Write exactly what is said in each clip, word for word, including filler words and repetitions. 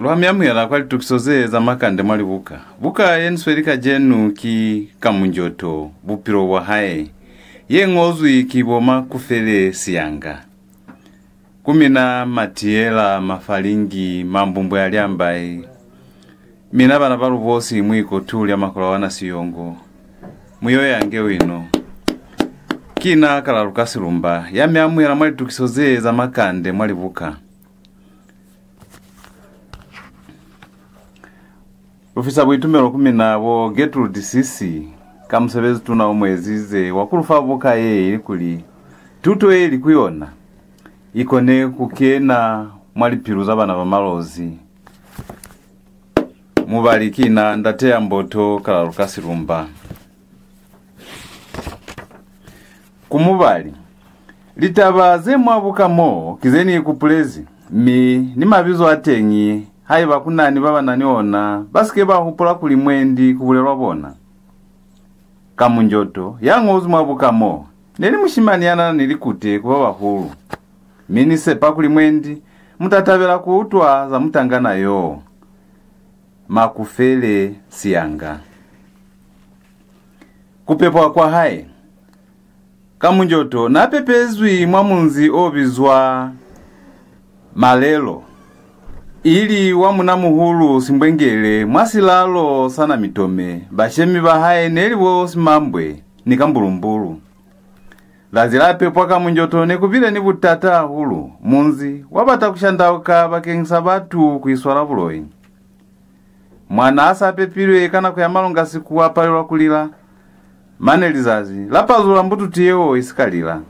Lwa mi amuhela kwa litukiso ze za makande mwa libuka. Buka ye ni sweli kacenu ki Kamunjoto, Bupilo bwa Hae, ye ñozwi ki bo Makufele Siyanga. Ku mina Matiyela, Mafalingi, Mambumbwe a Lyambai, mina bana ba Lubosi, Mwikotu lya Makola wa Nasiyongo, mu yo yange wino. Ki na Kalaluka Silumba, ya mi amuhela mwa litukiso ze za makande mwa libuka. Lu fisa buitumelo ku mina bo Gertrude Sisi ka musebezi tuna o mu ezize wa ku lu fa buka ye, ilikuli tuto ye li ku yona i kone ku kena mwa lipilu za bana ba Malozi. Mubali ki na Ndate ya Mboto Kalaluka Silumba. Ku mubali, litaba ze mwa buka mo ki ze ni ikupulezi, mi ni mabizo a teñi, haiba ku na ni ba ba na ni ona, ba si ke ba hupula kuli mwendi ku bulelwa bona. Kamunjoto, ya ñozwi mwa buka mo, ne li mushimani ya na na ni likute ku ba bahulu. Mi ni sepa kuli mwendi mu ta tabela ku utwa za mutangana yo. Makufele Siyanga. Ku pepwa kwa hae. Kamunjoto na pepezwi mwa munzi o bizwa Malelo, ili wa munamuhulu Simbwengele mwa silalo sa Namitome. Bashemi ba hae ne li bo Simambwe ni Kambulumbulu. Zazi la pepwa Kamunjoto ne ku bile ni butata hahulu. Munzi wa bata ku shandauka bakeñisa batu ku iswala buloi. Mwana ha sa pepilwe ka nako ya malongasiku a palelwa ku lila, mane lizazi la pazula mbututu yeo i si ka lila.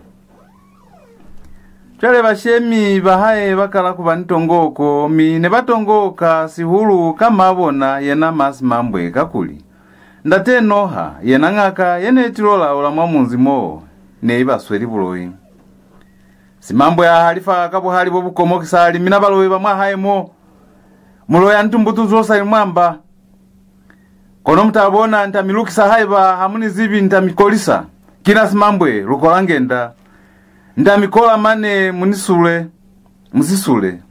Cwale bashemi ba hae ba kala ku ba ni tongoko, mi ne ba tongoka sihulu ka maa bona yena Ma Simambwe, kakuli Ndate Noha, yena ñaka ye ne tilo laula mwa munzi moo, ne i ba sweli buloi. Simambwe a halifa ka buhali bo bu komokisa, a li, "Mina baloi ba mwa hae mo, mu loya ni tumbutu zo sa li mwa mba. Kono mu ta bona, ni ta mi lukisa, haiba ha mu ni zibi, ni ta mi kolisa. Ki na Simambwe, lukolangenda. Ni ta mi kola mane mu ni sule, mu si sule,"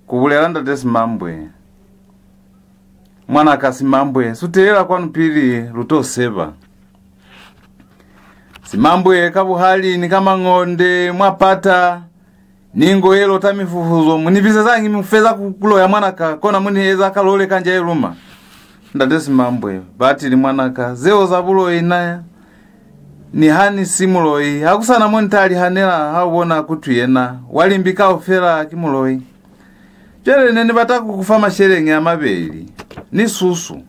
ku bulela Ndate Simambwe. Mwanaka Simambwe, sutelela kwanu pili lu to seba. Simambwe ka buhali ni ka mañonde mwa pata, ni ngo ye lota mifufuzo, mu ni bizezañi mu feza ku, ku loya mwanaka, kona mu ni eza kalole ka nja ye luma? Ndate Simambwe, batili mwanaka, zeo za buloi na, ni ha ni si muloi, ha ku sa na mo ni ta li hanela ha u bona kutwi yena, wa limbi kaufela ki muloi. Cwale ne ni bata ku ku fa masheleñi a mabeli, ni susu,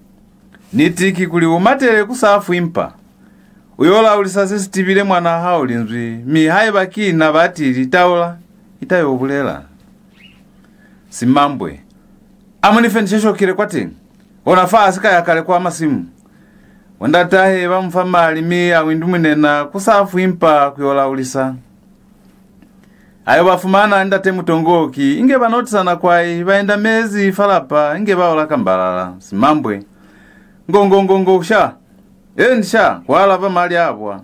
ni tiki kuli u matele ku Safwimpa. U yo laulisa se si tibile mwanaa hao linzwi, mi haiba ki na batili, taula i ta yo bulela. Simambwe, a mu ni fe ni sheshokile kwateñi, ona fa a si ka ya kale kwa masimu. Bo ndatahe ba mu fa mali, mi a windumunena ku Safwimpa ku yo laulisa. A yo ba fumana Ndate Mutongoki, inge ba notisana kwai, ba enda mezi fa lapa, inge ba ola kambalala. Simambwe, "Ngo, ngo, ngo, ngo, sha!" "Eeni, sha," kwa alaba Maliabwa.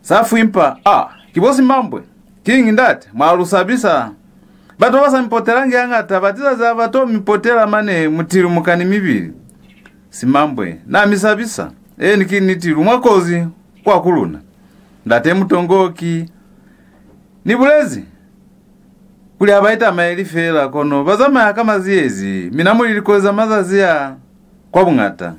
Safwimpa, "A, ki bo Simambwe. Kiñi ndate, mwa lu sabisa. Batu ba ba sa mi potelangi hañata, ba tiza za ba to mi potela mane mu tilumuka ni mibili." Simambwe, "Na mi sabisa. Eeni, ki niti, lu mwa kozi kwa ku luna." Ndate Mutongoki, "Ni bulezi kuli ha ba itamaeli fela, kono ba zamaya ka maziyezi, mina mu li likozi za mazazi a kwa buñata."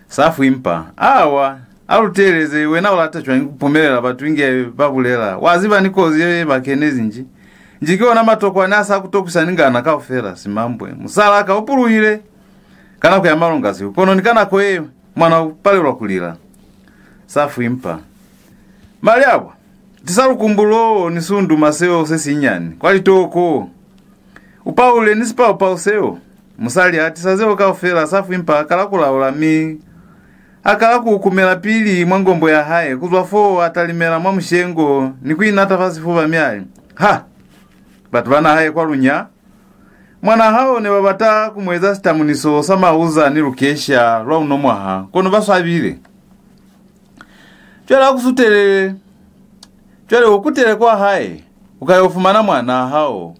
Safwimpa, "Awa, a lu teeleze, wena u lata cwañi ku pumelela batu inge ba bulela? Wa ziba ni kozi ye ba kenezi nji? Nji ki ona matokwani a sa ku tokwisa ni ngana kaufela." Simambwe, "Musalaa ka u puluhile ka nako ya malongasiku, kono ni ka nako ye, mwana u palelwa ku lila." Safwimpa, "Maliabwa, tisa lukumbu loo ni sunduma seo se sinyani kwa litoko. U paule ni sipaupau seo." Musali a tisa zeo kaufela, Safwimpa a kala ku laula, mi a kala ku ukumela pili mwa ngombo ya hae. Ku zwa foo, a talimela mwa mushengo ni ku inata fa sifuba, mi a li, "Ha! Batu ba naha ye kwa lunya! Mwanaa hao ne ba bata ku mu eza sitamuniso sa mauza ni lukesha lwa uno mwaha, kono ba swabile. Cwale a ku sutelele. Cwale u kutele kwa hae, u ka yo fumana mwanaa hao.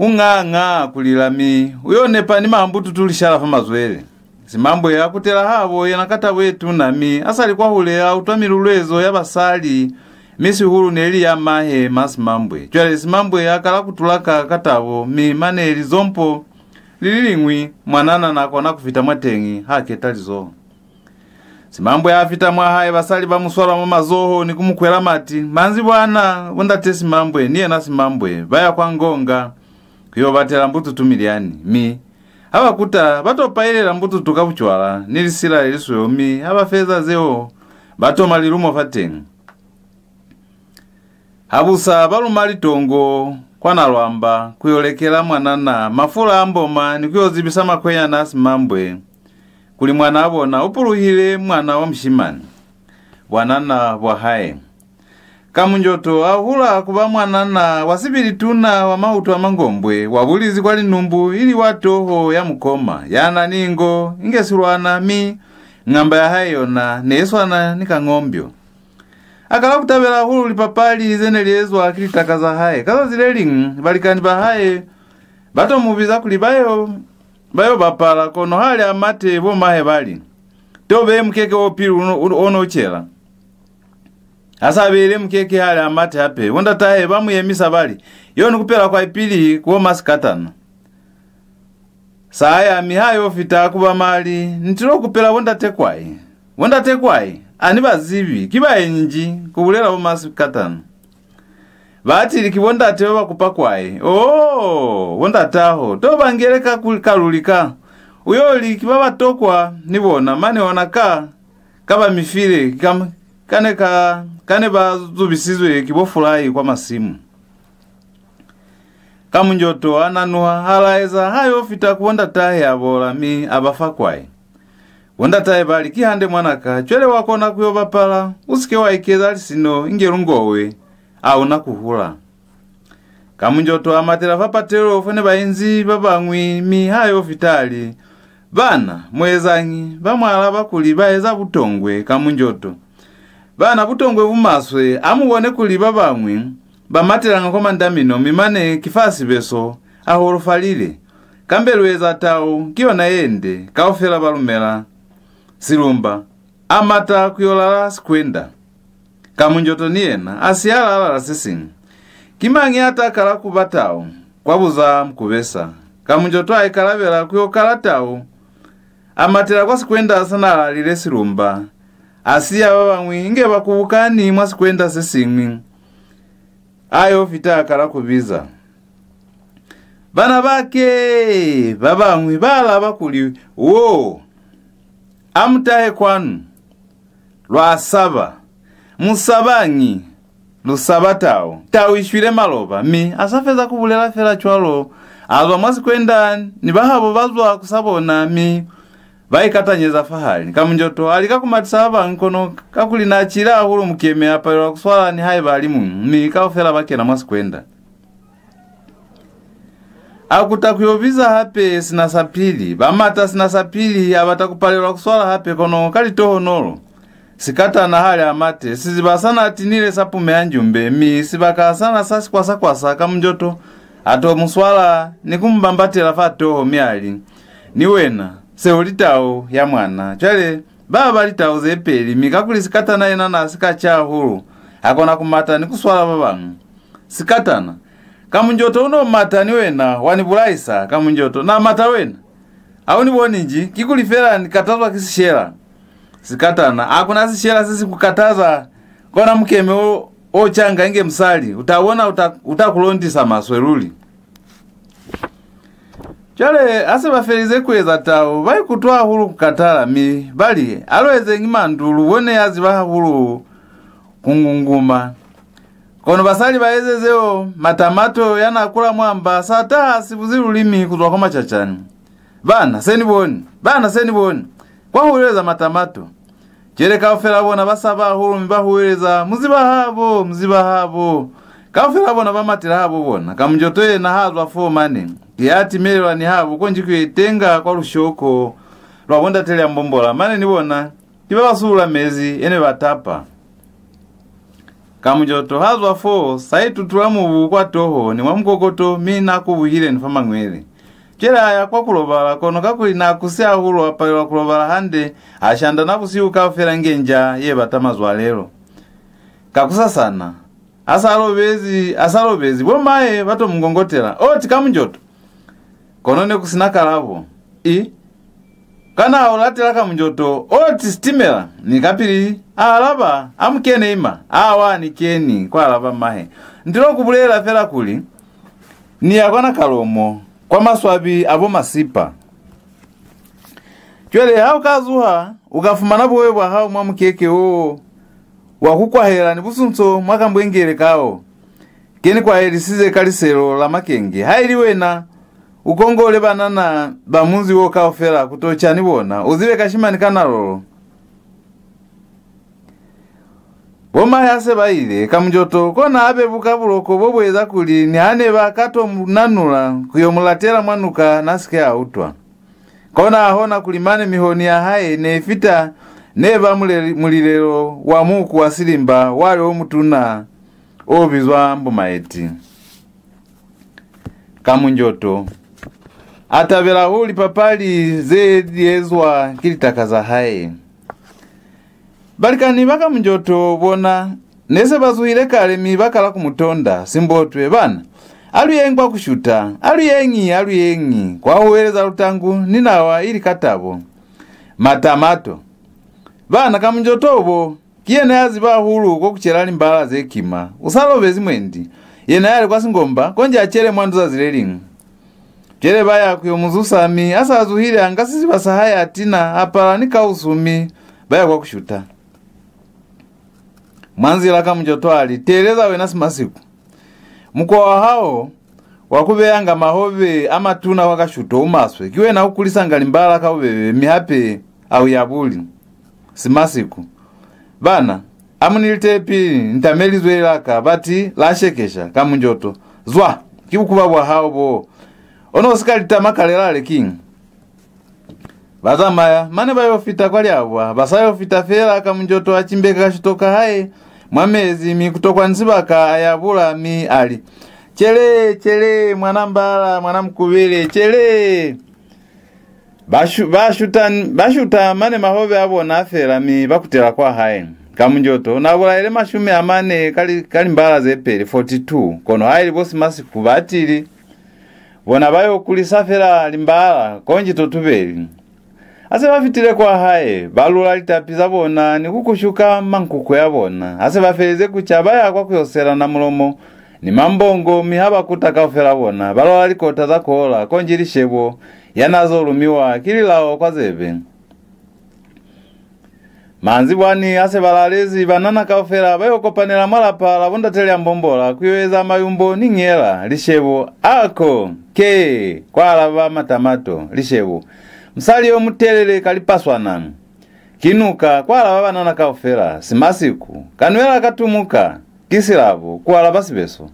u nganga ku lila mi u yo nepa ni mambututu lishala fa mazwele. Simambwe a kutela habo yena ka tabo ye tuna mi a sa li kwahule a utwa milulwezo ya basali, mi sihulu ne li ya mahe ma Simambwe. Cwale Simambwe a kala ku tulaka ka tabo mi mane lizompo li li liñwi mwanana na kona ku fita mwateñi ha keta lizoho. Simambwe a fita mwa hae, basali ba mu swala mwa mazoho ni ku mu kwela mati. Manzibwana, bo ndate Simambwe ni yena Simambwe ba ya kwa Ngonga ku yo batela mbututu milyani, mi ha ba kuta, ba to pailela mbututu ka bucwala ni lisila le lisweu, mi ha ba feza zeo, ba toma lilumo fateñi. Habusa ba luma litongo kwa Nalwamba ku yo lekela mwanana mafula a mboma ni ku yo zibisa makwenyana a Simambwe kuli mwanaa bona u puluhile, mwana wa mushimani, bwanana bwa hae. Kamunjoto a hula ku ba mwanana wa sibili tuna wa mautu a mangombwe, wa bulizi kwa linumbu, ili wa toho ya mukoma, ya na ni ngo inge silwana, mi ngamba ya hae yona ne i swana ni kangombyo. A kala ku tabela hahulu lipapali ze ne li ezwa ki litaka za hae. Ka zazi le liñwi, balikani ba hae ba to mu biza kuli ba yo, ba yo bapala, kono ha li a mate, bo mahe ba li, "To beye mukeke o pili o no, o no cela." Ha sa beile mukeke, ha li a mate hape, bo ndatahe ba mu yemisa ba li, "Yo ni kupela kwa ipili ku bo masikatana." Sa ya, mi ha yo fita ku ba mali, "Ni tilo kupela bo ndate Kwai." "Bo ndate Kwai? A ni ba zibi, ki baenji," ku bulela bo masikatana. "Batili ki bo ndate ba ba kupa Kwai." "Oh, bo ndataho, to ba ngele ka ku, ka luli ka. U yo li ki ba ba tokwa ni bona, mane ona ka, ka ba mi file, ka, ka ne ka, ka ne ba zubisizwe ki bo fulai kwa masimu." Kamunjoto a nanuha, a laeza, ha yo fita ku bo ndatahe a bola, mi a ba fa Kwai. Bo ndatahe ba li, "Ki hande mwanaka, cwale wa kona ku yo bapala, u si ke wa ikeza lisino inge lungowe, a una ku hula." Kamunjoto a matela fa patelo fo ne ba inzi ba bañwi, mi ha yo fita a li, "Bana, mu ezañi?" Ba mu alaba kuli ba eza butongwe. Kamunjoto, "Bana, butongwe bu maswe, a mu bone kuli ba bañwi ba matelanga kwa mandamino, mi mane ki fa Sibeso a holofalile. Kambe lu eza tau, ki yona ye nde." Kaufela ba lumela. Silumba a mata ku yo lala Sikwenda. Kamunjoto ni yena a siya a lala se siñwi. "Ki mañi ya ta kala ku ba tau?" kwa buza Mukubesa. Kamunjoto a ikalabela ku yo kala tau. A matela kwa sikwenda sa n'a lalile Silumba. A siya ba bañwi inge ba kubukani mwa sikwenda se siñwi. A yo fita a kala ku biza, "Bana ba ke!" Ba bañwi ba alaba kuli, "Wo! A mu tahe kwanu! Lwa saba! Mu sabañi? Lu saba tau. Tau i shwile maloba." Mi a sa feza ku bulela fela cwalo, a zwa mwa sikwenda, ni bahabo ba zwa ku sa bona, mi ba ikatanyeza fahali. Kamunjoto a lika ku matisa ba bañwi, kono kakuli n'a cile hahulu mukeme, a palelwa ku swala nihaiba a li muñwi, mi kaufela ba kena mwa sikwenda. A kuta ku yo biza hape sina sa pili. Ba mata sina sa pili, a bata ku palelwa ku swala hape, kono ka litohonolo. Sikatana ha li a mate, siziba sa n'a tinile sa pumeha njumbe, mi sibaka sa n'a sa sikwasa-kwasa. Kamunjoto a to mu swala ni ku mu bambatela fa toho, mi a li, "Ni wena, se u li tau ya mwana." Cwale, ba ba li tau ze peli, mi kakuli sikatana yena n'a si ka ca hahulu, a kona ku mata ni ku swala ba bañwi. Sikatana, "Kamunjoto u no mata ni wena, wa ni bulaisa." Kamunjoto, "Na mata wena? Ha u ni boni nji? Kikuli fela ni katazwa ki sishela." Sikatana, "Ha ku na sishela se si ku kataza, kona mukeme o, o canga inge musali, u ta bona u ta, u ta ku londisa maswe luli." Cwale, ha se ba felize ku eza tau, ba ikutwa hahulu ku katala, mi ba li, "A lu ezeñi mandu, lu bone ya ziba hahulu ku ngunguma." Kono basali ba eze zeo, Matamato ya n'a kula mwa mba sa taha a sibuzi lulimi ku zwa kwa macacani. "Bana, se ni boni! Bana, se ni boni!" kwa huweleza Matamato. Cwale kaufela bona ba saba hahulu, mi ba huweleza, "Mu ziba habo! Mu ziba habo!" Kaufela bona ba matela habo bona. Kamunjoto yena ha zwa fo mane, ki ya timelelwa ni habo konji ku yo itenga kwa lushoko lwa bo ndate Lyambombola, mane ni bona ki ba ba sulula mezi e ne ba tapa. Kamunjoto ha zwa fo, sa itutula mubu kwa toho ni mwa mukokoto, mi na kubuhile ni fa mañwele. Cwale a ya kwa ku lobala, kono kakuli na kusi hahulu, a palelwa ku lobala hande, a shandana busihu kaufela inge nja ye bata mazwalelo. Kakusasana, a sa lobezi, a sa lobezi, bo mahe ba to mu ngongotela, "Oti, Kamunjoto!" Kono ne ku si na kalabo. "I, kana u latela Kamunjoto?" "Oti, sitimela!" Ni kapili a alaba, "A mu kene ima." "Awa, ni keni," kwa alaba mahe. "Ni tilo ku bulelela fela kuli ni ya kwa Nakalomo, kwa maswabi a bo Masipa." Cwale ha u ka zuha, u ka fumana buhobe bwa hao mwa mukeke wo wa ku kwahela ni busunso mwa kambwengele kao ke ni kwahelisize ka liselo la makenge. Haili wena, u kongole banana ba munzi wo kaufela ku to ca ni bona, u zibe kashimani ka nalolo. Bo mahe ha se ba ile, Kamunjoto kona a bebuka buloko bo bu eza kuli niha ne ba ka to mu nanula ku yo mu latela mwa nuka, na si ke a utwa. Kona a hona kuli mane mihoni ya hae ne i fita, ne ba muleli-, mulilelo wa muku wa silimba wale o mutuna o bizwa Mbumaeti. Kamunjoto a tabela hahulu lipapali ze li ezwa ki litaka za hae. Balikani ba Kamunjoto bona ne se ba zuhile kale, mi ba kala ku mu tonda. Simbotwe, bana, a lu yeñi kwa ku shuta, a lu yeñi, a lu yeñi, kwa huweleza Lutangu ni nawa ili ka tabo. Matamato, bana, Kamunjoto bo, ki yena ya ziba hahulu ko ku cela limbala ze kima. U sa lobezi mwendi. Yena ya li kwa singomba, konji a cele mwa ndu zazi le liñwi. Cwale ba ya ku yo mu zusa, mi a sa zuhile, a nga siziba sa hae, a tina, a pala ni kausu, mi ba ya kwa ku shuta. Mwa nzila, Kamunjoto a li, "Teeleza wena Simasiku. Mukwa wa hao wa ku beyanga mahobe a matuna kwa kashuto u maswe. Ki wena u kulisanga limbala ka bubebe, mi hape a u yabuli." Simasiku, bana, a mu ni litele pili, ni tame lizwele la ka, bati la shekesha. Kamunjoto, zwa, ki bukuba bwa hao bo. Ono u si ka litama kale lale kiñi? Ba zamaya, mane ba yo fita kwa Liabwa, ba sa yo fita fela, Kamunjoto a cimbeka kashuto ka hae mwa mezi, mi kutokwa ni sibaka a yabula, mi a li, "Cele, cele, mwana mbala, mwana mukubele, cele!" Ba shu-, ba shuta, ba shuta mane mahobe a bona a fela, mi ba kutela kwa hae. Kamunjoto na bulaile mashumi a mane ka li-, ka limbala ze peli, forty-two, kono haili bo Simasiku ba tili. Bona ba yo kulisa fela limbala, konji to tubeli. Ha se ba fitile kwa hae, ba lula litapi za bona ni ku kushuka mankuku ya bona. Ha se ba felize ku ca, ba ya kwa ku yo sela Namulomo ni Mambongo, mi ha ba kuta kaufela bona, ba lwala likota za kola, konji Lishebo, ya n'a zo lumiwa ki lilao kwa zebe. Manzibwani ha se ba lalezi, banana kaufela ba yo kopanela mwa lapa la bo ndate Liambombola ku yo eza mayumbo ni ngela. Lishebo, "Ako, ke," kwa alaba Matamato. Lishebo, "Musali yo mutelele ka lipaswana." "Ki nuka," kwa alaba banana kaufela. Simasiku, "Kanwela ka tumuka." "Ki silabo," ku alaba Sibeso.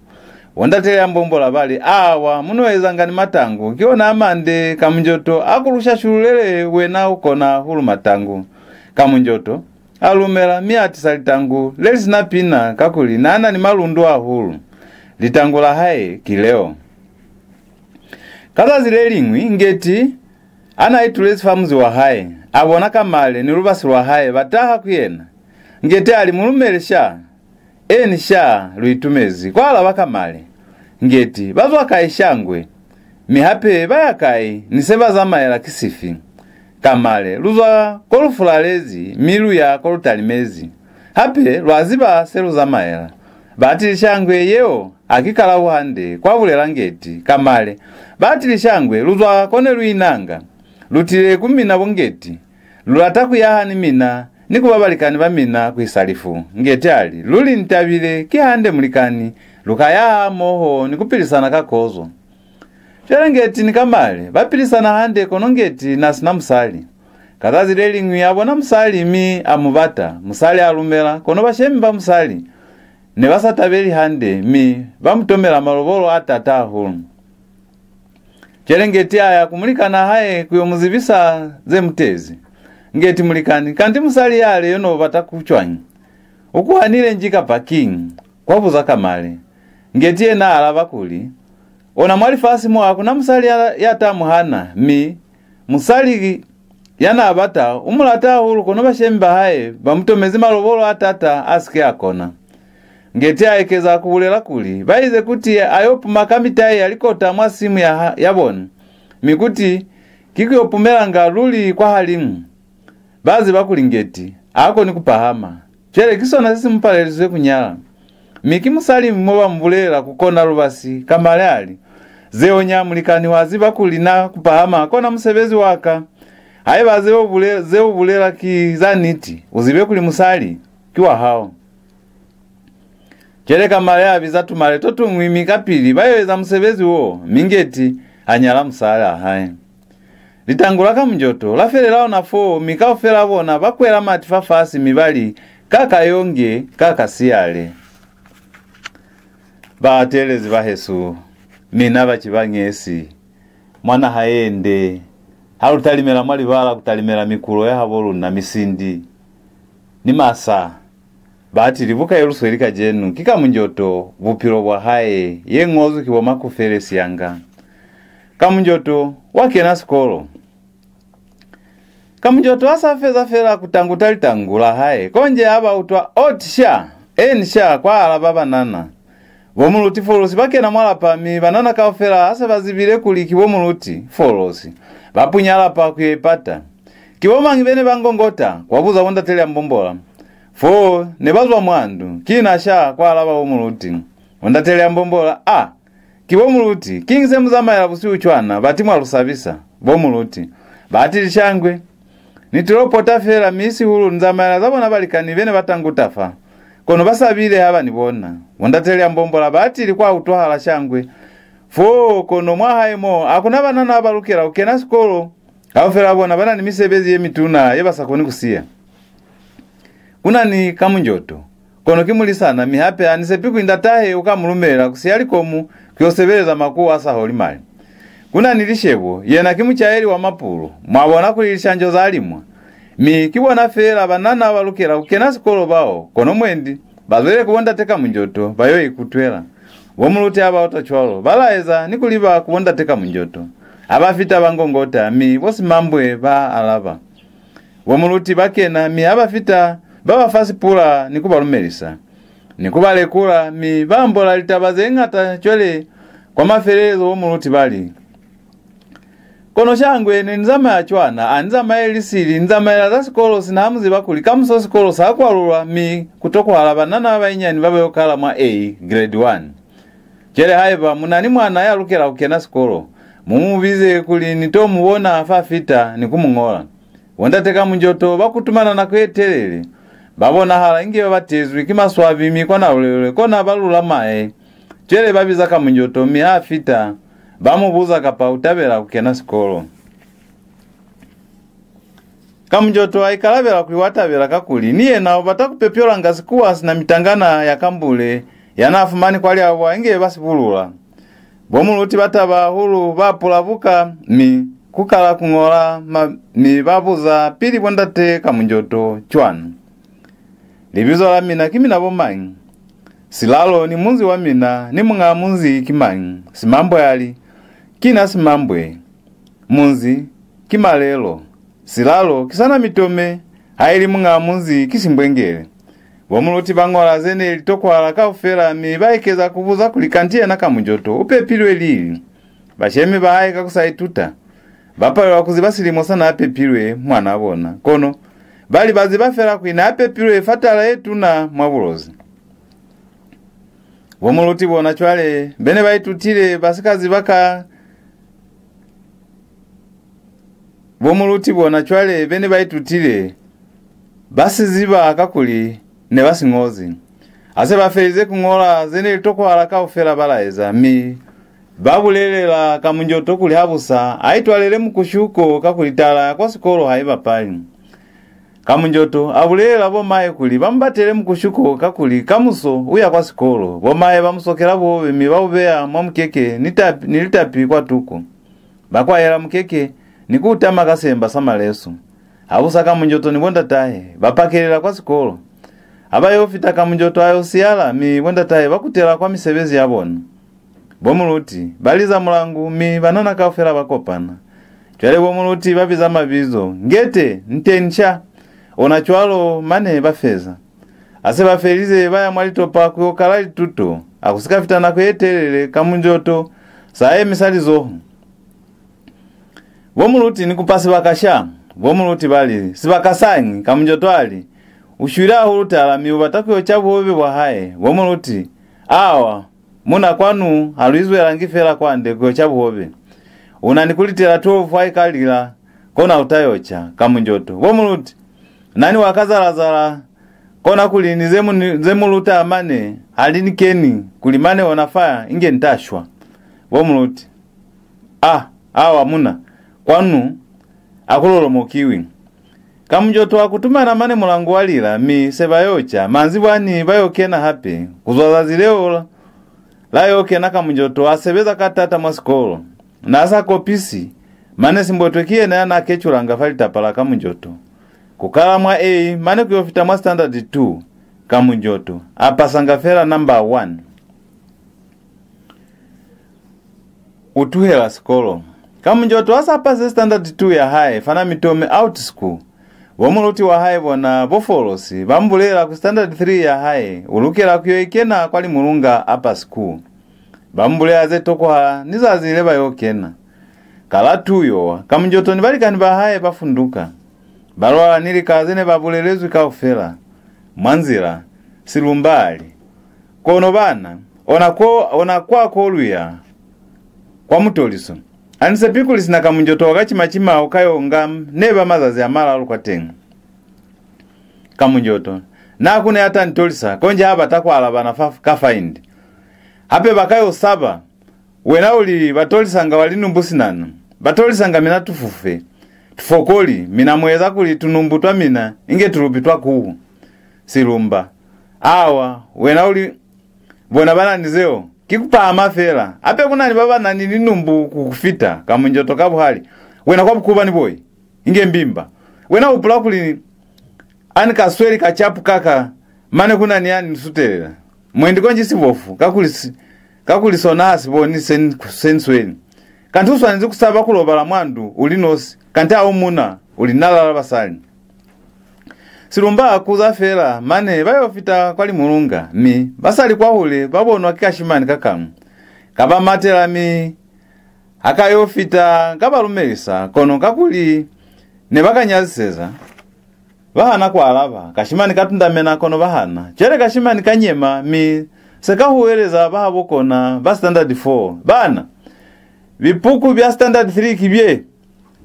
Bo ndate Liambombola ba li, "Awa, mu no ezanga ni matangu, ki ona a mande, Kamunjoto a ku lu shashululele, wena u kona hahulu matangu." Kamunjoto a lumela, mi a tisa litangu le li si na pina, kakuli n'a na ni malundu hahulu. Litangu la hae ki leo. Ka zazi le liñwi, Ngeti a n'a itulezi fa muzi wa hae, a bona Kamale ni lubasi lwa hae ba taha ku yena. Ngeti a li, "Mu lumele sha." "Eni sha, lu itumezi," kwa alaba Kamale. Ngeti, "Ba zwa kai shangwe? Mi hape ba ya kai, ni se ba zamaela ki sifi?" Kamale, "Lu zwa ko lu fulalezi, mi lu ya ko lu talimezi. Hape lwa ziba se lu zamaela." "Batili shangwe, yeo ha ki kalabo hande," kwa bulela Ngeti. Kamale, "Batili shangwe, lu zwa ko ne lu inanga. Lu tile ku mina bo Ngeti. Lu lata ku yaha ni mina, ni ku ba balikani ba mina ku isa lifu." Ngeti a li, "Luli ni tabile, ki hande mulikani, lu ka yaha hamoho ni ku pilisana ka kozo." Cwale Ngeti ni Kamale ba pilisana hande, kono Ngeti n'a si na musali. Ka zazi le liñwi a bona musali, mi a mu bata. Musali a lumela, kono bashemi ba musali ne ba sa tabeli hande, mi ba mu tomela malobolo a t'ata hahulu. Cwale Ngeti a ya ku mulikan'a hae ku yo mu zibisa ze mu tezi. "Ngeti mulikani, kanti musali yale yo no bata ku cwañi?" "U ku hanile nji kapa kiñi?" kwa buza Kamale. Ngeti yena a alaba kuli, "Ona mwa lifasi mo ha ku na musali ya, ya ta mu hana, mi musali ya n'a bata u mu lata hahulu, kono bashemi ba hae ba mu tomezi malobolo a taata a si ke a kona." Ngeti a ekeza ku bulela kuli, "Ba ize kuti a yo puma ka mitai ya likota mwa simu ya, ha- ya bona, mi kuti ki ku yo pumelanga luli kwahalimu." Ba ziba kuli Ngeti ha koni ku pahama. Cwale ki sona se si mu palelizwe ku nyala. Mi ki musali mo ba mu bulelela ku kona lubasi, Kamale a li, "Zeo nya mulikani, wa ziba kuli na ku pahama kona musebezi wa ka. Haiba zeo bule, zeo bulela ki za niti, u zibe kuli musali ki wa hao." Cwale Kamale a biza tumale to tuñwi, mi kapili ba yo eza musebezi wo, mi Ngeti a nyala musalaa hae. Litangu la Kamunjoto la felela ona foo, mi kaufela bona ba kwela mati fafasi, mi ba li, "Ka ka yonge, ka ka siyale." Bateelezi bahesu, mina ba Cibangesi, mwa naha ye nde, ha lu talimela mwa libala ku talimela mikulo ya habo luna, misindi ni masa, batili buka ye lu sweli kacenu ki Kamunjoto, bupilo bwa hae, ye ñozwi ki bo Makufele Siyanga. Kamunjoto wa kena sikolo. Kamunjoto ha sa feza fela ku tanguta litangu la hae, konje a ba utwa, "Ot sha! En sha!" kwa alaba banana. Bo muluti Folosi ba kena mwa lapa, mi banana kaufela ha se ba zibile kuli ki bo muluti Folosi, ba punya lapa ku yo ipata. "Ki bo mañi be ne ba ngongota?" kwa buza bo ndate Lyambombola. "Fo ne ba zwa mwa ndu, ki na sha," kwa alaba bo muluti. Bo ndate Lyambombola, "A, ki bo muluti, kiñi se mu zamaela busihu cwana, bati mwa lu sabisa?" Bo muluti, "Batili shangwe. Ni tilo pota fela, mi sihulu ni zamaela za bona balikani be ne ba tanguta fa. Kono ba sabile ha ba ni bona." Bo ndate Lyambombola, "Batili, kwa utwahala shangwe. Fo, kono mwa hae mo, ha ku na banana ba lukela ku kena sikolo. Kaufela bona ba na ni misebezi ye mituna ye ba sa koni ku siya. Ku na ni Kamunjoto, kono ki mulisana, mi hape ha ni sepi kuli ndatahe u ka mu lumelela ku siya likomu ku yo sebeleza makuwa a sa holi mali. Ku na ni Lishebo, yena ki mucaeli wa mapulu. Mwa bona kuli lishanjo za limwa. Mi ki bona feela banana ba lukela ku kena sikolo bao, kono mwendi ba zwele ku bo ndate Kamunjoto ba yo ikutwela." Bo muluti ha ba utwa cwalo, ba laeza ni ku liba ku bo ndate Kamunjoto. Ha ba fita ba ngongota, mi bo Simambwe ba alaba. Bo muluti ba kena, mi ha ba fita, ba ba fa sipula ni ku ba lumelisa, ni ku ba lekula, mi ba ambola litaba ze ñata cwale kwa mafelelezo bo muluti ba li, "Kono shangwe ne ni zamaya cwana, ha ni zamaeli sili, ni zamaela za sikolo, sina ha mu ziba kuli kamuso sikolo sa kwalulwa, mi ku tokwahala banana ba banyinyani ba ba yo kala mwa A, grade one. Cwale haiba mu na ni mwana ya lukela ku kena sikolo, mu mu bize kuli ni to mu bona fa fita ni ku mu ñola." Bo ndate Kamunjoto ba kutumana nako ye telele, ba bonahala inge ba batezwi ki maswabi, mi kwa nalulelule kona ba lula mahe. Cwale ba biza Kamunjoto, mi ha fita, ba mu buza kapa u tabela ku kena sikolo. Kamunjoto a ikalabela kuli wa tabela, kakuli ni yena u bata ku pepyolanga sikuwa sina mitangana ya Kambule ya n'a fumani kwa Liabwa inge ba si bulula. Bo muluti ba taba hahulu, ba pula buka, mi ku kala ku ñola ma, mi ba buza pili bo ndate Kamunjoto cwana, "Libizo la mina ki mina bo mañi? Silalo ni munzi wa mina ni muñaa munzi ki mañi?" Simambwe a li, "Ki na Simambwe. Munzi ki Malelo. Silalo ki sa Namitome, haili muñaa munzi ki Simbwengele." Bo muluti ba ñola ze ne li tokwahala kaufela, mi ba ekeza ku buza kuli kanti yena Kamunjoto u pepilwe lili. Bashemi ba hae ka ku sa ituta, ba palelwa ku ziba silimo sa n'a pepilwe mwan'a bona. Kono ba li ba ziba fela kuli n'a pepilwe fa tala ye tuna mwa Bulozi. Bo muluti bona cwale be ne ba itutile ba si ka ziba ka, bo muluti bona cwale be ne ba itutile ba si ziba, kakuli ne ba si ñozi. Ha se ba felize ku ñola ze ne li tokwahala kaufela, ba laeza, mi ba bulelela Kamunjoto kuli habusa a itwalele mukushuko, kakuli tala ya kwa sikolo ha i bapali. Kamunjoto a bulelela bo mahe kuli ba mu batele mukushuko, kakuli kamuso u ya kwa sikolo. Bo mahe ba mu sokela buhobe, mi ba u beya mwa mukeke ni tapi, ni litapi kwa tuko. Ba kwahela mukeke ni ku u tama ka semba sa malesu. Habusa Kamunjoto ni bo ndatahe ba pakelela kwa sikolo. Ha ba yo fita, Kamunjoto a yo siyala, mi bo ndatahe ba kutela kwa misebezi ya bona. Bo muluti ba liza mulangu, mi banana kaufela ba kopana. Cwale bo muluti ba biza mabizo, Ngete, Ntencha. Ona cwalo, mane ba feza. Ha se ba felize, ba ya mwa litopa ku yo kala lituto. Ha ku si ka fita nako ye telele, Kamunjoto sa yemisa lizoho. Bo muluti, ni kupa sibaka sha. Bo muluti ba li, Sibaka sañi? Kamunjoto a li, U shwile hahulu tala, mi u bata ku yo ca buhobe bwa hae. Bo muluti, Awa, muna, kwanu ha lu izwelangi fela kwande ku yo ca buhobe. U na ni ku litela twelve ha i ka lila, kona u ta yo ca. Kamunjoto, Bo muluti, na ni wa ka zala-zala, kona kuli ni ze mu, ni ze mu luta mane ha li ni keni, kuli mane ona fa inge ni ta shwa. Bo muluti, Ah, awa muna, kwanu ha ku lolomokiwi. Kamunjoto a kutumana mane mulangu wa lila, mi se ba yo ca. Manzibwani ba yo kena hape. Ku zwa zazi leo la, la yo kena, Kamunjoto a sebeza ka taata mwa sikolo. Na sa kopisi, mane Simbotwe ki yena ya na keculanga fa litapa la Kamunjoto. Ku kala mwa A, mane ku yo fita mwa standard two, Kamunjoto a pasanga fela number one. U tuhela sikolo. Kamunjoto ha sa pase standard two ya hae fa Namitome Out School, bo muluti wa hae bona bo Folosi ba mu bulela kuli standard three ya hae u lukela ku yo i kena kwa Limulunga Upper School. Ba mu bulela ze tokwahala ni zazi le ba yo kena. Ka la two yo, Kamunjoto ni balikani ba hae ba funduka. Ba lwala ni lika ze ne ba bulelezwi kaufela. Mwa nzila, Silumba a li, Kono bana, ona ko, ona kwa ko lu ya, kwa mutoliso. Ha ni sepi kuli sina Kamunjoto wa ka cima-cima u ka yo nga neba mazazi a malalu kwateñi. Kamunjoto, Na ku ne a ta ni tolisa, konji ha bata ku alabana fa, ka faindi. Hape ba ka yo saba. Wena u li, Ba tolisanga wa linumbu sinana. Ba tolisanga mina tufufe, tufokoli, mina mu eza kuli tunumbu twa mina inge tulupi twa kuhu. Silumba, Awa, wena u li, Bona ba na ni zeo, ki ku pahama fela. Hape ku na ni ba ba na ni linumbu ku ku fita. Kamunjoto ka buhali, Wena kwa bukuba ni boi, inge mbimba. Wena u hupula kuli ha ni ka sweli ka capu ka ka, mane ku na ni ya ni sutelela. Mwendi konji sibofu, kakuli si, kakuli sona ha si boni se ni, se ni sweli. Kanti u swanezi ku saba ku lobala mwa ndu u li nosi, kanti ha u muna, u li nalala basali. Silumba a kuza fela, mane ba yo fita kwa Limulunga, mi ba sa li kwahule ba bonwa ki kashimani ka kañwi. Ka ba matela, mi ha ka yo fita ka ba lumelisa, kono kakuli ne ba ka nyaziseza, ba hana ku alaba. Kashimani ka tundamena, kono ba hana. Cwale kashimani ka nyema, mi se ka huweleza ba habo kona ba standard four, Bana, bipuku bya standard three ki bye.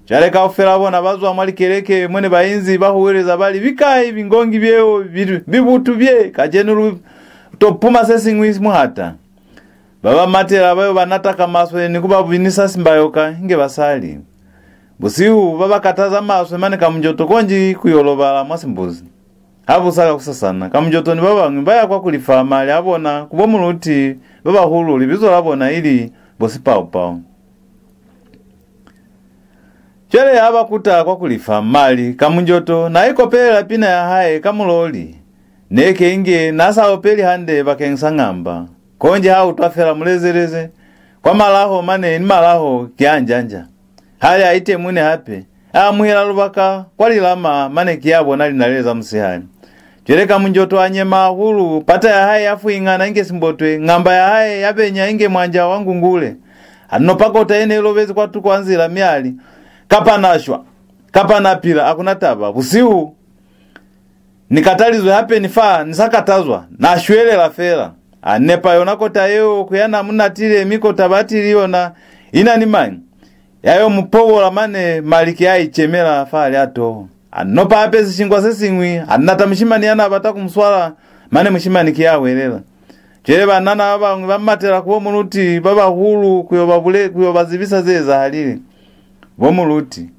Cwale kaufela bona ba zwa mwa likeleke mo ne ba inzi ba huweleza ba li, Bikai bingongi byeo bi, bibutu bye? Kacenu lu to puma se siñwi muhata. Ba ba matela ba yo ba nata ka maswe ni ku ba binisa simbayoka inge basali. Busihu ba ba kataza maswe mane Kamunjoto konji ku yo lobala mwa simbuzi. Ha bu sa kakusasana, Kamunjoto ni ba bañwi ba ya kwa ku lifa mali a bona ku bo muluti ba bahulu, libizo la bona ili bo Sipaupau. Cwale ha ba kuta kwa ku lifa mali, Kamunjoto na ikopelela pina ya hae ka muloli. Neke inge na sa opeli hande bakeñisa ngamba. Konji ha utwa fela mulezeleze, kwa malaho mane ni malaho ki a njanja. Hali a itemune hape, a amuhela lubaka kwa lilama mane ki a bona linaleli za musihali. Cwale Kamunjoto a nyema hahulu, pata ya hae ya fuingana inge simbotwe, ngamba ya hae ya benya inge mwanja wa ngungule. A nopa kota ye ne i lobezi kwatuko a nzila mi a li, Kapa na shwa, kapa na pila, ha ku na taba. Busihu ni katalizwe hape ni fa ni sa katazwa, na shwelela fela. A nepa yona kota yeo ku ya na mu natile, mi kota batili yona i na ni mañi? Ya yo mu pobola mane mali ki a icemela fahali a toho. A nopa hape sishingwa se siñwi, a nata mushimani ya na bata ku mu swala, mane mushimani ki ya welela. Cwale banana ba bañwi ba matela ku bo muluti ba bahulu ku yo ba bule, ku yo ba zibisa ze ezahalile. Bo muluti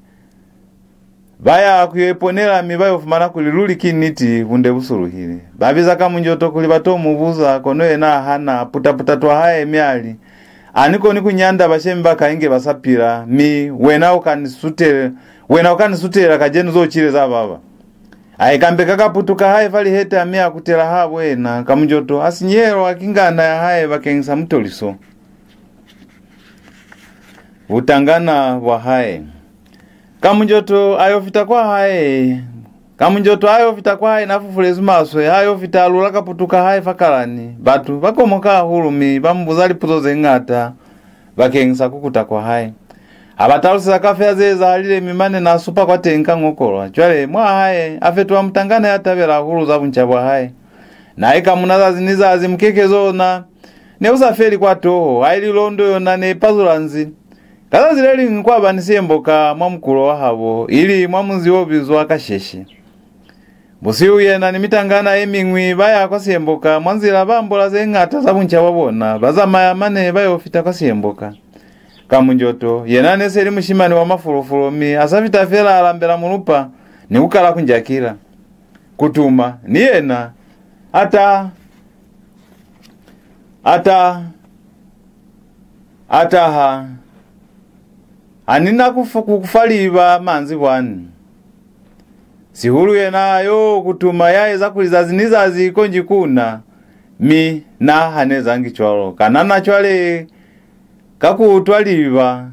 ba ya ku yo iponela, mi ba yo fumana kuli luli ki niti, bunde bu suluhile. Ba biza Kamunjoto kuli ba to mu buza, kono yena a hana, a puta-puta twa hae, mi a li, Ha ni koni ku nyanda bashemi ba ka inge ba sa pila, mi wena u ka ni sutele, wena u ka ni sutela kacenu zo cile za baba. A ikambeka kaputu ka hae fa liheta mi a kutela habo yena. Kamunjoto a sinyehelwa ki ngana ya hae bakeñisa mutoliso. Butangana bwa hae. Kamunjoto a yo fita kwa hae. Kamunjoto a yo fita kwa hae na fufulezi maswe, a yo fita a lula kaputu ka hae fa kalani. Batu ba komoka hahulu mi ba mu buza lipuzo ze ñata bakeñisa ku kuta kwa hae. A ba taluseza kaufela ze ezahalile mi mane na supa kwateñi ka ñokolwa. Cwale mwa hae a fetoha mutangana ya tabela hahulu za bunca bwa hae. Na ikamuna zazi ni zazi, mukekezo ona ne u sa feli kwa toho, haili londo yona ne i pazula nzi. Ka zazi le liñwi kwa ba ni siemboka mwa mukulo wa habo, ili mwa munzi o bizwa Kasheshe. Busihu yena ni mitangana ye miñwi ba ya kwa siemboka. Mwa nzila ba ambola ze ñata za bunca bwa bona, ba zamaya mane ba yo fita kwa siemboka. Kamunjoto, yena ne se li mushimani wa mafulufulo mi a sa fita fela a lambela mulupa ni ku kala ku njakila. Kutuma, ni yena, a ta, a ta, a taha. Ha ni na ku fu-, ku, ku fa liba manzibwani. Sihulu yena yo Kutuma ya eza kuli zazi ni zazi konji ku na, mi na ha ni ezangi cwalo. Kanana cwale ka ku utwa liba,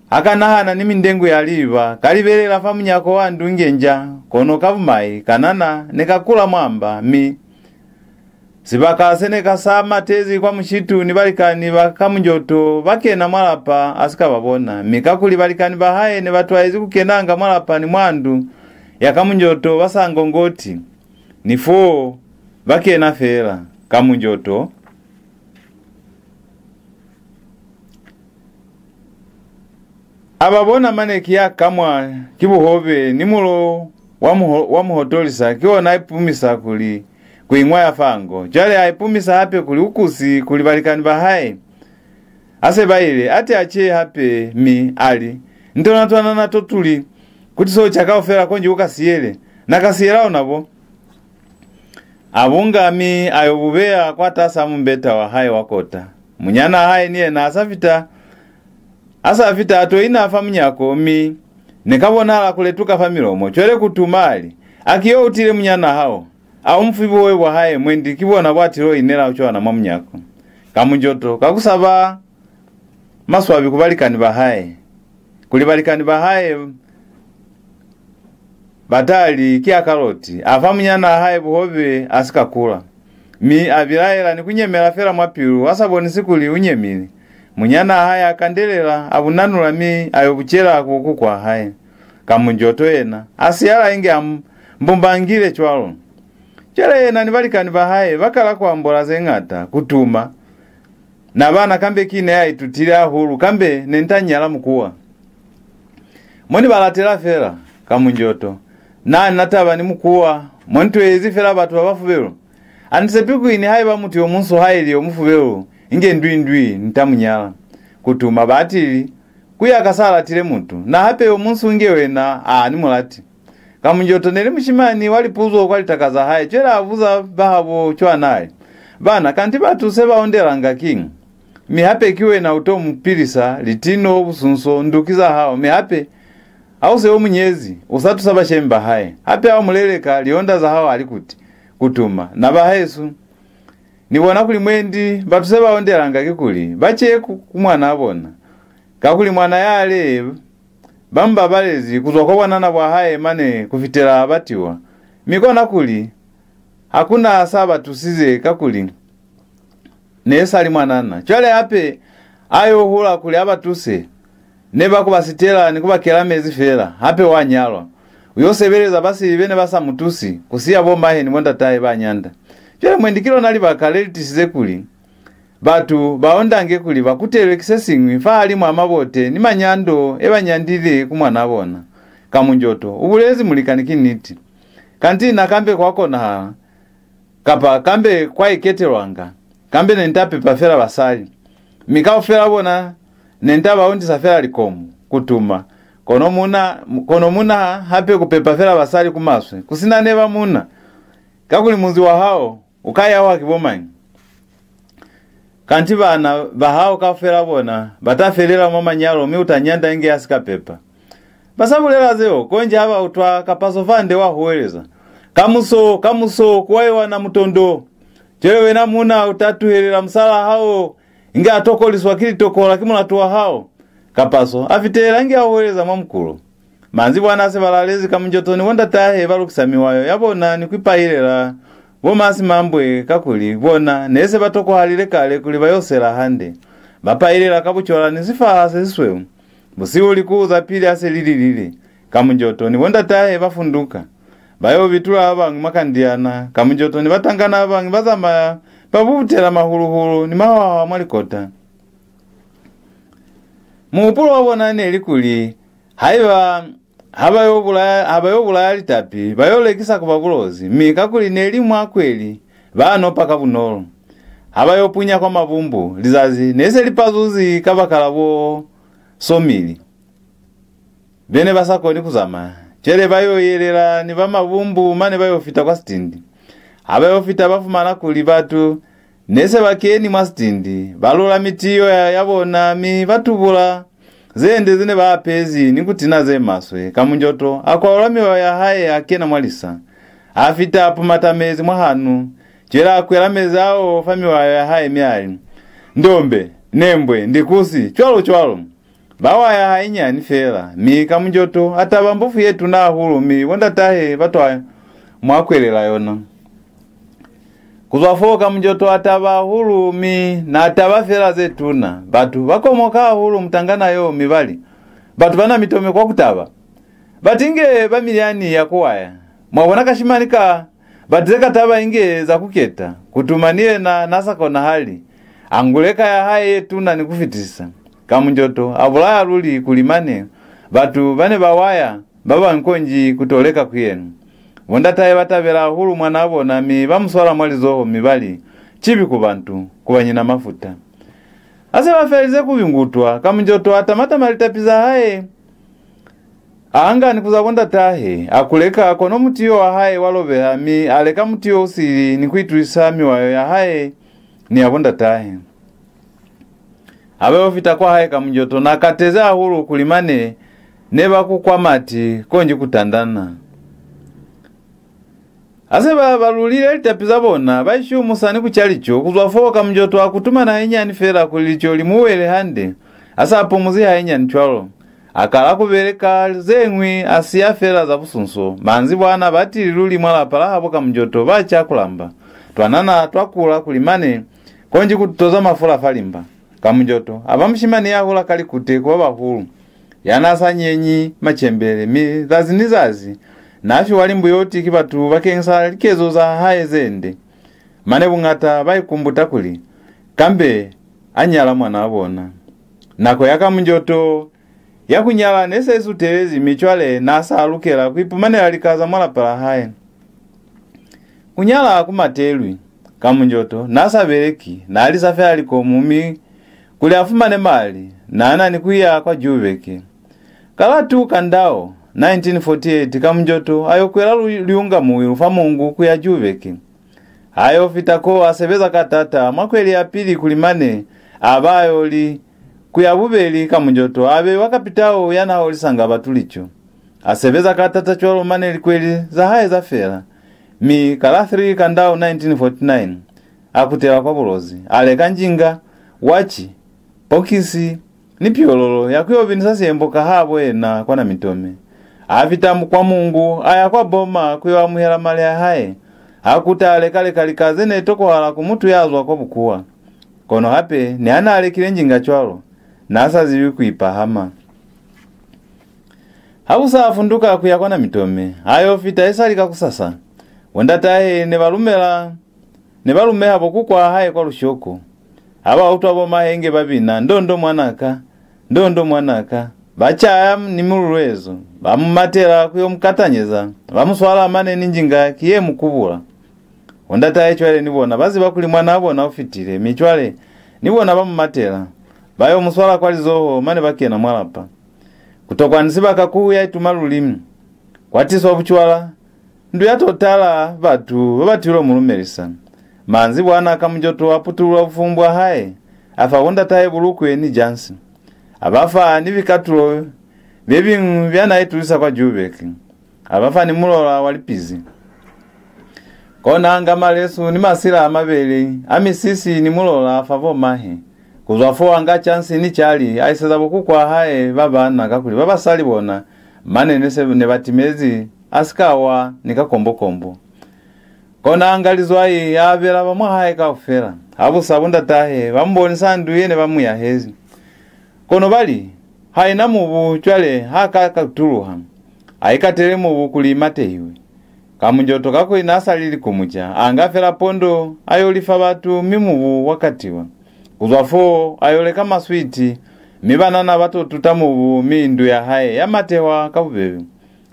ha ka nahana ni mindengu ya liba, ka libelela fa munyako wa ndu nge nja, kono ka bumai, kanana ne ka kula mwa mba, mi sibaka se ne ka sa matezi kwa mushitu ni balikani ba Kamunjoto ba kena mwa lapa a si ka ba bona, mi kakuli balikani ba hae ne ba twaezi ku kenanga mwa lapa ni mwa ndu ya Kamunjoto ba sa ngongoti, ni foo ba kena fela. Kamunjoto a ba bona mane ki ya kamwa ki buhobe ni mulo wa muho-, wa muhotolisa, ki ona a ipumisa kuli ku iñwa ya fango. Cwale a ipumisa hape kuli u kusi kuli balikani ba hae ha se ba ile, a ti a ce hape, mi a li, "Ntona twanana to tuli, kuti so ca kaufela konji u ka siyele, na ka siyela ona bo." A bu nga mi a yo bu beya kwatasa mumbeta wa hae wa kota. Munyanaa hae ni yena a sa fita, a sa fita a to ina fa munyako, mi ne ka bonahala ku letuka fa milomo. Cwale Kutuma a li, "A ki yo u tile munyanaa hao? A u mu fi buhobe bwa hae, mwendi ki bona bwa tilo inela cwana mwa munyako." Kamunjoto, ka ku saba maswabi ku balikani ba hae, kuli balikani ba hae ba ta li ki a kaloti, a fa munyanaa hae buhobe a si ka kula, mi a bilaela ni ku nyemela fela mwa pilu, a sa bonisi kuli u nyemile. Munyanaa hae a kandelela, a bu nanula, mi a yo bu cela ku kuku wa hae. Kamunjoto yena a siyala inge a m-, mbumbangile cwalo. Cwale yena ni balikani ba hae ba kala ku ambola ze ñata. Kutuma, "Na bana kambe ki ne ya itutile hahulu, kambe ne nta nyala mukuwa. Mo ni ba latela fela." Kamunjoto, "Na ni na taba ni mukuwa, mo ni tuezi fela batu ba bafubelu. A ni sepi kuli nihaiba mutu yo munsu haili yo mufubelu inge ndwindwi, ni ta mu nyala." Kutuma, "Batili, ku ya ka sa latile mutu. Na hape yo munsu inge wena, a ni mu lati." Kamunjoto ne li mushimani wa lipuzo kwa litaka za hae, cwale a buza bahabo cwana a li, "Bana, kanti batu se ba ondelanga kiñi? Mi hape ki wena u to mu pilisa litino, busunso, nduki za hao, mi hape ha u se u mu nyezi, u sa tusa bashemi ba hae. Hape ha u mu leleka, lionda za hao ha li kuti." Kutuma, "Na bahesu, ni bona kuli mwendi batu se ba ondelanga kikuli ba ce ku, ku mwanaa bona, kakuli mwana yale ba mu babalezi ku zwa kwa bwanana bwa hae mane ku fitela a batiwa. Mi kona kuli ha ku na sa ba tusize, kakuli ne sa li mwanana. Cwale hape a yo hula kuli a ba tuse, ne ba ku ba sitela ni ku ba kela mezi fela. Hape wa nyalwa, u yo sebeleza basili be ne ba sa mu tusi, ku siya bo mahe ni bo ndatahe ba nyanda. Cwale mwendi ki lona libaka le li tisize kuli batu ba ondange kuli ba kutelwe ki se siñwi fahalimu a mabote ni manyando e ba nyandile ku mwanaa bona." Kamunjoto, "U bulezi mulikani ki niti. Kanti na kambe kwa konahala, kapa kambe kwa iketelwanga, kambe ne nta pepa fela basali. Mi kaufela bona ne nta ba ondisa fela likomu." Kutuma, "Kono muna, kono muna hape ku pepa fela basali ku maswe, ku si na neba muna, kakuli munzi wa hao u ka yahwa ki bo mañi? Kanti bana ba hao kaufela bona ba ta felela mwa manyalo, mi u ta nyanda inge ya si ka pepa." Ba sa bulela zeo, konji ha ba utwa Kapaso fande wa huweleza, Kamuso, kamuso, kuwa Yowana Mutondo. Cwale wena muuna u ta tuhelela musalaa hao inge a tokoliswa ki litokola ki mulatu wa hao. Kapaso, a fitelela inge a hoheleza mwa mukulo. Manzibwana se ba lalezi Kamunjoto ni bo ndatahe ba lukisa miwayo ya bona ni ku ipailela bo Masimambwe, kakuli bona ne se ba tokohalile kale kuli ba yo sela hande. Ba pailela ka bucwala ni sifaha se sisweu. Busihu likuhu za pili ha se li lilile, Kamunjoto ni bo ndatahe ba funduka. Ba yo bitula ba bañwi mwa kandiana, Kamunjoto ni batangana ba bañwi ba zamaya ba bubutela mahulu-hulu ni mahwahwa mwa likota. Muhupulo wa bona ne li kuli, haiba ha ba yo bulaya, ha ba yo bulaya litapi, ba yo lekisa ku ba Bulozi, mi kakuli ne li mwa kweli, ba nopa ka bunolo. Ha ba yo punya kwa Mabumbu, lizazi ne se li pazuzi kabakala bo Somili be ne ba sa koni ku zamaya. Cwale ba yo yelela ni ba Mabumbu mane ba yo fita kwa Sitindi. Ha ba yo fita ba fumana kuli batu ne se ba keni mwa Sitindi, ba lula mitiyo ya, ya bona mi ba tubula ze nde ze ne ba apezi ni ku tina ze maswe. Kamunjoto a kwaula miwayo ya hae, a kena mwa lisa. A fita a pumata mezi mwa hanu. Cwale a kwela mezi ao fa miwayo ya hae mi a li, "Ndombe, nembwe, ndikusi, cwalo cwalo." Ba waya hainyani fela, mi Kamunjoto a taba mbofu ye tuna hahulu, mi bo ndatahe ba twa mwa kwelela yona. Ku zwa fo Kamunjoto a taba hahulu, mi na taba fela ze tuna. Batu ba komoka hahulu mutangana yo, mi ba li, "Batu ba Namitome kwa ku taba! Bati inge ba milyani ya ku waya. Mwa bona kashimani ka, ba tize ka taba inge za ku keta, ku tuma ni yena na sa konahali. A ngule ka ya hae ye tuna ni ku fitisisa." Kamunjoto a bulaya luli kuli mane batu ba ne ba waya ba bañwi konji ku to leka ku yena. Bo ndatahe ba tabela hahulu mwanaa bona, mi ba mu swala mwa lizoho, mi ba li, "Cibi ku bantu, ku ba nyina mafuta." Ha se ba felize ku bingutwa, Kamunjoto a tama-tama litapi za hae, a nga ni ku za bo ndatahe, a kuleka, kono mutiyo wa hae wa lobeha, mi a leka mutiyo u sili ni ku itusisa miwayo ya hae ni ya bo ndatahe. Ha ba yo fita kwa hae, Kamunjoto na katezi hahulu kuli mane ne ba ku kwa mati konji ku tandana. Ha se ba, ba lulile litapi za bona, ba ishumusa ni ku ca lico. Ku zwa fo, Kamunjoto a kutumana hainyani fela kuli lico li mu wele hande. A sa pumuzi hainyani cwalo, a kala ku beleka ze ñwi, a siya fela za busunso. Manzibwana batili luli mwa lapa la habo Kamunjoto ba ca ku lamba. Twanana twa kula kuli mane konji ku toza mafula fa limba. Kamunjoto a ba mushimani ya hula ka likute ku ba bahulu, ya na sa nyenyi macembele, mi zazi ni zazi na fiwa limbuyoti ki batu bakeñisa likezo za hae ze nde. Mane buñata ba ikumbuta kuli kambe a nyala mwanaa bona. Nako ya Kamunjoto ya ku nyala ne se i sutelezi, mi cwale na sa lukela ku ipumanela lika za mwa lapa la hae. Ku nyala ha ku matelwi. Kamunjoto na sa beleki, na lisa fela likomu, mi kuli a fumane mali, na na ni ku ya kwa Jubeke. Ka la two Kandao nineteen forty-eight, Kamunjoto a yo kwela lu-, Liunga Muwilu fa Mongu ku ya Jubeke. Ha yo fita ko, a sebeza ka taata mwa kweli ya pili kuli mane a ba a yo li, ku ya bubeli, Kamunjoto a beiwa kapitao ya na holisanga batu lico. A sebeza ka taata cwalo mane likweli za hae za fela, mi ka la three Kandao nineteen forty-nine, a kutela kwa Bulozi, a leka njinga, waci, pokisi, ni piololo ya ku yo binisa siembo ka habo yena kwa Namitome. A fita mu-, kwa Mungu, a ya kwa boma ku yo amuhela mali a hae. A kuta a leka-leka lika ze ne tokohala ku mutu ya zwa kwa bukuwa. Kono hape, niha na lekile njinga cwalo, na sa zibi ku i pahama. Ha bu sa funduka ku ya kwa Namitome, a yo fita isali kakusasa. Bo ndatahe ne ba lumela, ne ba lumeha bo kukwaa hae kwa lushoko. Ha ba utwa bo mahe inge ba bina, "Ndondo mwanaka, ndondo mwanaka," ba caya ni mululwezo, ba mu matela ku yo mu katanyeza, ba mu swala mane ni njinga ki ye mu kubula. Bo ndatahe cwale ni bona ba ziba kuli mwanaa bona u fitile, mi cwale ni bona ba mu matela. Ba yo mu swala kwa lizoho mane ba kena mwa lapa. Ku tokwa ni sibaka ku ya ituma lulimi. Kwa tiswa bucwala, ndu ya to tala batu ba ba tilo mu lumelisa. Manzibwana Kamunjoto a putulula bufumu bwa hae, a fa bo ndatahe bulukwe ni jansi. A ba fa ni bikatulo bye biñwi bya na itulisa kwa Jubeki. A ba fa ni mulola wa lipizi. Kona a nga malesu ni masila a mabeli, a misisi ni mulola fa bo mahe. Ku zwa fo a nga cansi ni cali, a iseza bo kukwa hae ba bana, kakuli ba basali bona mane ne se ne ba timezi, a si ka wa ni ka kombokombo. Kona a nga lizwai, a abela ba mwa hae kaufela. Ha bu sa bo ndatahe, ba mu bonisa ndu ye ne ba mu yahezi. Kono ba li, "Ha i na mubu, cwale ha ka katuluha. A ikatele mubu kuli i matehiwe." Kamunjoto, kakuli n'a sa li likumuca, a nga fela pondo, a yo lifa batu, mi mubu wa katiwa. Ku zwa foo, a yo leka maswiti, mi banana ba to tuta mubu, mi ndu ya hae ya matehwa ka bubebe.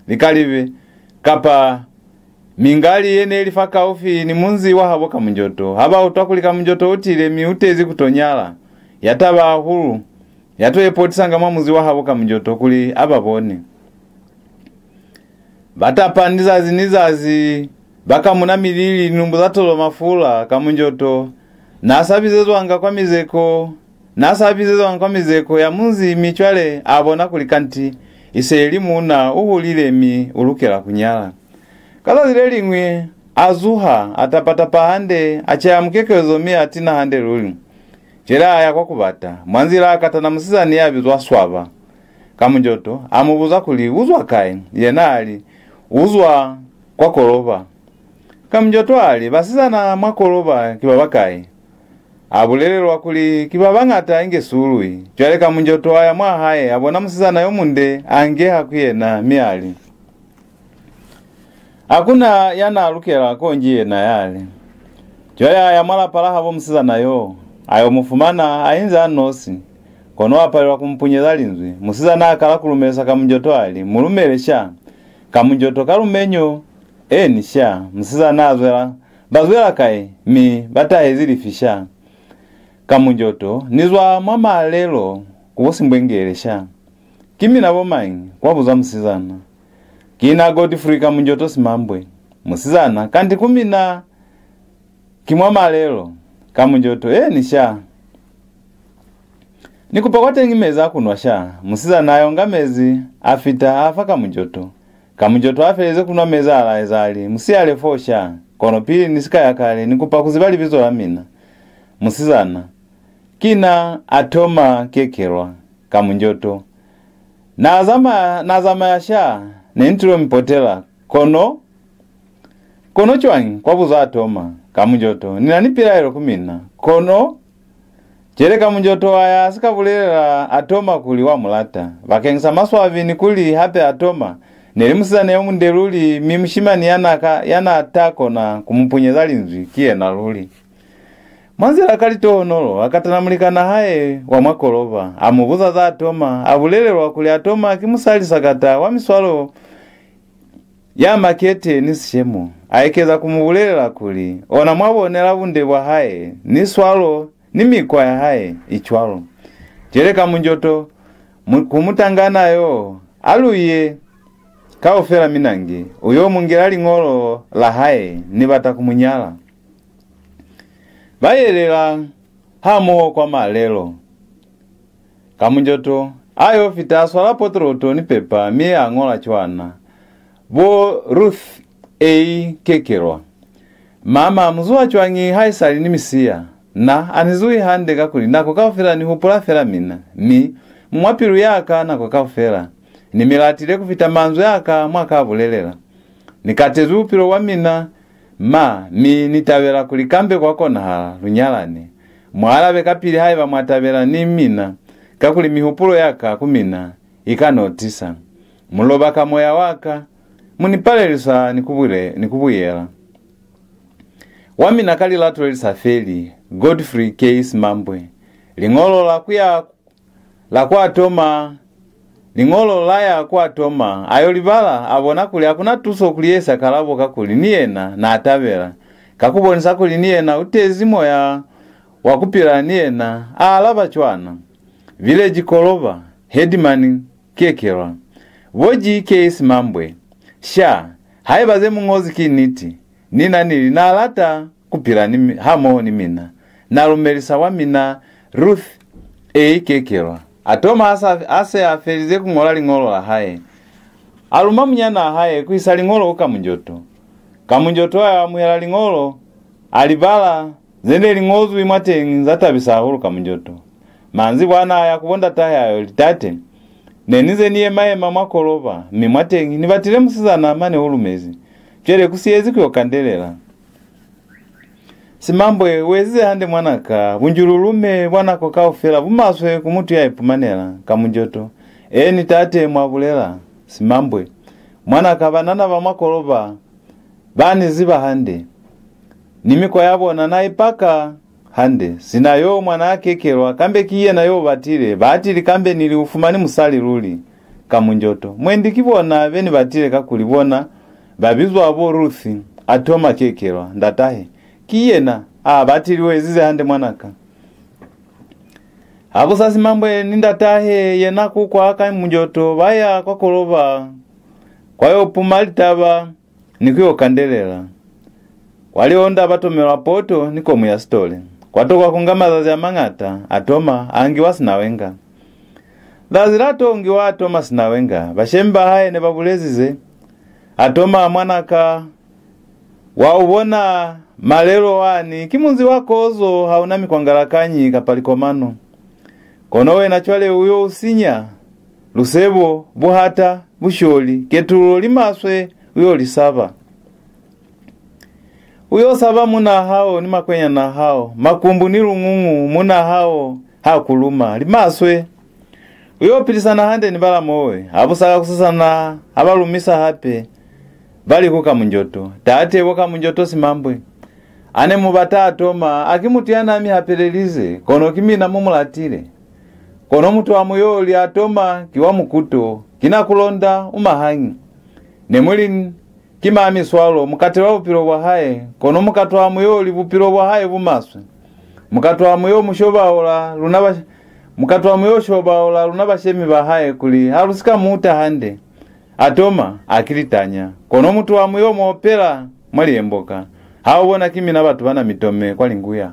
Likalibe, kapa mingali ye ne li fakaufi ni munzi wa habo Kamunjoto, ha ba utwa kuli Kamunjoto u tile mi u tezi ku to nyala, ya taba hahulu, ya to ipotisanga mwa munzi wa habo Kamunjoto kuli a ba bone. Ba tapa ni zazi ni zazi, ba kamuna milili, linumbu za tolo mafula, Kamunjoto n'a sa bizezwanga kwa mizeko, n'a sa bizezwanga kwa mizeko ya munzi, mi cwale a bona kuli kanti i se i li muuna u hulile mi u lukela ku nyala. Ka zazi le liñwi, a zuha, a tapa-tapa hande, a ceha mukekelezo mi a tina hande luli. Cwale a ya kwa ku bata. Mwa nzila a katana musizani ya bizwa Swaba. Kamunjoto a mu buza kuli u zwa kai. Yena a li, "U zwa kwa Koloba." Kamunjoto a li, "Basizana mwa Koloba ki ba bakai?" A bulelelwa kuli ki ba bañata inge sulwi. Cwale Kamunjoto a ya mwa hae, a bona musizana yo munde, a ngeha ku yena, mi a li, "Ha ku na ya n'a lukela konji yena yale." Cwale a ya mwa lapa la habo musizana yo, a yo mu fumana a inze a nosi, kono a palelwa ku mu punyeza linzwi. Musizana a kala ku lumelisa Kamunjoto a li, "Mu lumele sha." Kamunjoto, "Ka lumenyo." "Eni sha." Musizana a zwela, "Ba zwela kai, mi ba tahezi lifi sha?" Kamunjoto, "Ni zwa mwa Maalelo ku bo Simbwengele sha." "Ki mina bo mañi?" kwa buza musizana. "Ki na Godfrey Kamunjoto Simambwe." Musizana, "Kanti ku mina ki mwa Maalelo?" Kamunjoto, "Eni sha." "Ni kupa kwateñi mezi a ku nwa sha." Musizana a yo nga mezi, a fita, a fa Kamunjoto. Kamunjoto a felize ku nwa mezi a laeza a li, "Mu siyale fo sha, kono pili ni si ka ya kale, ni kupa ku ziba libizo la mina." Musizana, "Ki na Atoma Kekelwa." Kamunjoto, "Na zamaya, na zamaya sha, ne ni tilo mi potela, kono." "Kono cwañi?" kwa buza Atoma. Kamunjoto, "Ni na ni pilaelo ku mina, kono." Cwale Kamunjoto a ya a si ka bulelela Atoma kuli wa mu lata. Bakeñisa maswabi ni kuli hape Atoma ne li musizana yo munde luli, mi mushimani ya n'a ka, ya n'a ta kona ku mu punyeza linzwi ki yena luli. Mwa nzila ka litohonolo, a katana mulikan'a hae wa mwa Koloba, a mu buza za Atoma, a bulelelwa kuli Atoma ki musali sakata wa miswalo ya makete ni sishemo. A ekeza ku mu bulelela kuli, "Ona mwa bonela bunde bwa hae, ni swalo, ni mikwa ya hae, i cwalo." Cwale Kamunjoto, mu-, ku mutangana yo, "A lu ye kaufela minange, u yo mu ngela liñolo la hae, ni bata ku mu nyala." Ba yelela hamoho kwa Maalelo. Kamunjoto a yo fita, a swala potoloto ni pepa, mi a ñola cwana, "Bo Ruth A. Kekelwa." "Mama, mu zuha cwañi haisali ni mi siya?" "Na, ha ni zuhi hande, kakuli nako kaufela ni hupula fela mina, mi mu mwa pilu ya ka nako kaufela. Ni mi latile ku fita manzwi a ka mwa ka bulelela. Ni katezwi bupilo bwa mina, ma, mi ni tabela kuli kambe kwa konahala lu nyalane. Mu alabe kapili haiba mwa tabela ni mina, kakuli mihupulo ya ka ku mina i ka no tisa. Mu lobaka moya wa ka, mu ni palelisa ni ku bule-, ni ku buyela. Wa mina ka lilato le li sa feli, Godfrey K. Simambwe. Liñolo la ku ya la kwa Toma, liñolo la ya kwa Toma, a yo li bala, a bona kuli ha ku na tuso ku li yesa kalabo, kakuli ni yena n'a tabela. Ka ku bonisa kuli ni yena u tezi moya wa ku pila ni yena, a alaba cwana, "Village Koloba, Headman Kekelwa, bo G K Simambwe. Sha, haiba ze mu ñozi ki niti, ni na ni li na lata ku pila ni mi-, hamoho ni mina. Na lumelisa wa mina, Ruth A. Kekelwa." A Toma a sa, a se a felize ku ñola liñolo la hae, a luma munyanaa hae ku isa liñolo ku Kamunjoto. Kamunjoto a amuhela liñolo, a li bala, ze ne li ñozwi mwateñi za tabisa hahulu Kamunjoto. Manzibwana a ya ku bo ndatahe a yo li, "Tate, ne ni ze ni yema-yema mwa koloba, mi mwateñi ni batile musizana mane u lumezi. Cwale ku siyezi ku yo kandelela." "Simambwe, u ezize hande mwanaka, bunjululume bwa nako kaufela bu maswe ku mutu ya ipumanela." Kamunjoto, "Eeni tate, mwa bulela." "Simambwe, mwanaka, banana ba mwa koloba ba ni ziba hande, ni mikwa ya bona na ipaka hande. Sina yo mwana a kekelwa, kambe ki yena yo batile, batili kambe ni li u fumani musali luli." Kamunjoto, "Mwendi ki bona be ni batile, kakuli bona ba bizwa bo Ruth." "A toma kekelwa, ndatahe. Ki yena, a batili, u ezize hande mwanaka." Habusa Simambwe ni ndatahe yena ku kwa Kamunjoto ba ya kwa koloba, kwa yo puma litaba ni ku yo kandelela. Kwa lionda ba tomelwa poto ni komu ya sitole. Kwa tokwa ku nga mazazi a mañata, a toma a ngiwa Sinawenga. Zazi la to ngiwa a toma Sinawenga, bashemi ba hae ne ba bulezize, a toma, "Mwanaka, wa u bona malelo ani, ki munzi wa kozo, ha u na mikwangalakanyi kapa likomano. Kono wena cwale u yo u sinya, lusebo, buhata, busholi, ketululo li maswe, u yo li saba. U yo saba munaa hao ni makwenyana hao, makumbu ni luñuñu, munaa hao ha ku luma, li maswe. U yo pilisana hande ni balamowe." Habusa kakusasana ha ba lumisa hape, ba li ku Kamunjoto, "Tate bo Kamunjoto Simambwe, a ne mu bata a toma, a ki mutu ya na mi hapelelize, kono ki mina mu mu latile. Kono mutu wa muyoli a toma ki wa mukuto, ki na kulonda u mahangi. Ne mu li ki ma miswalo, mukate wa bupilo bwa hae, kono mukato wa muyoli bupilo bwa hae bu maswe. Mukato wa muyo mu shobaula luna ba, mukato wa muyo shobaula luna bashemi ba hae kuli ha lu si ka mu uta hande. A toma, a ki litanya. Kono mutu wa muyo mu opela mwa liemboka. Ha u bona ki mina batu ba na mi tome kwa linguya."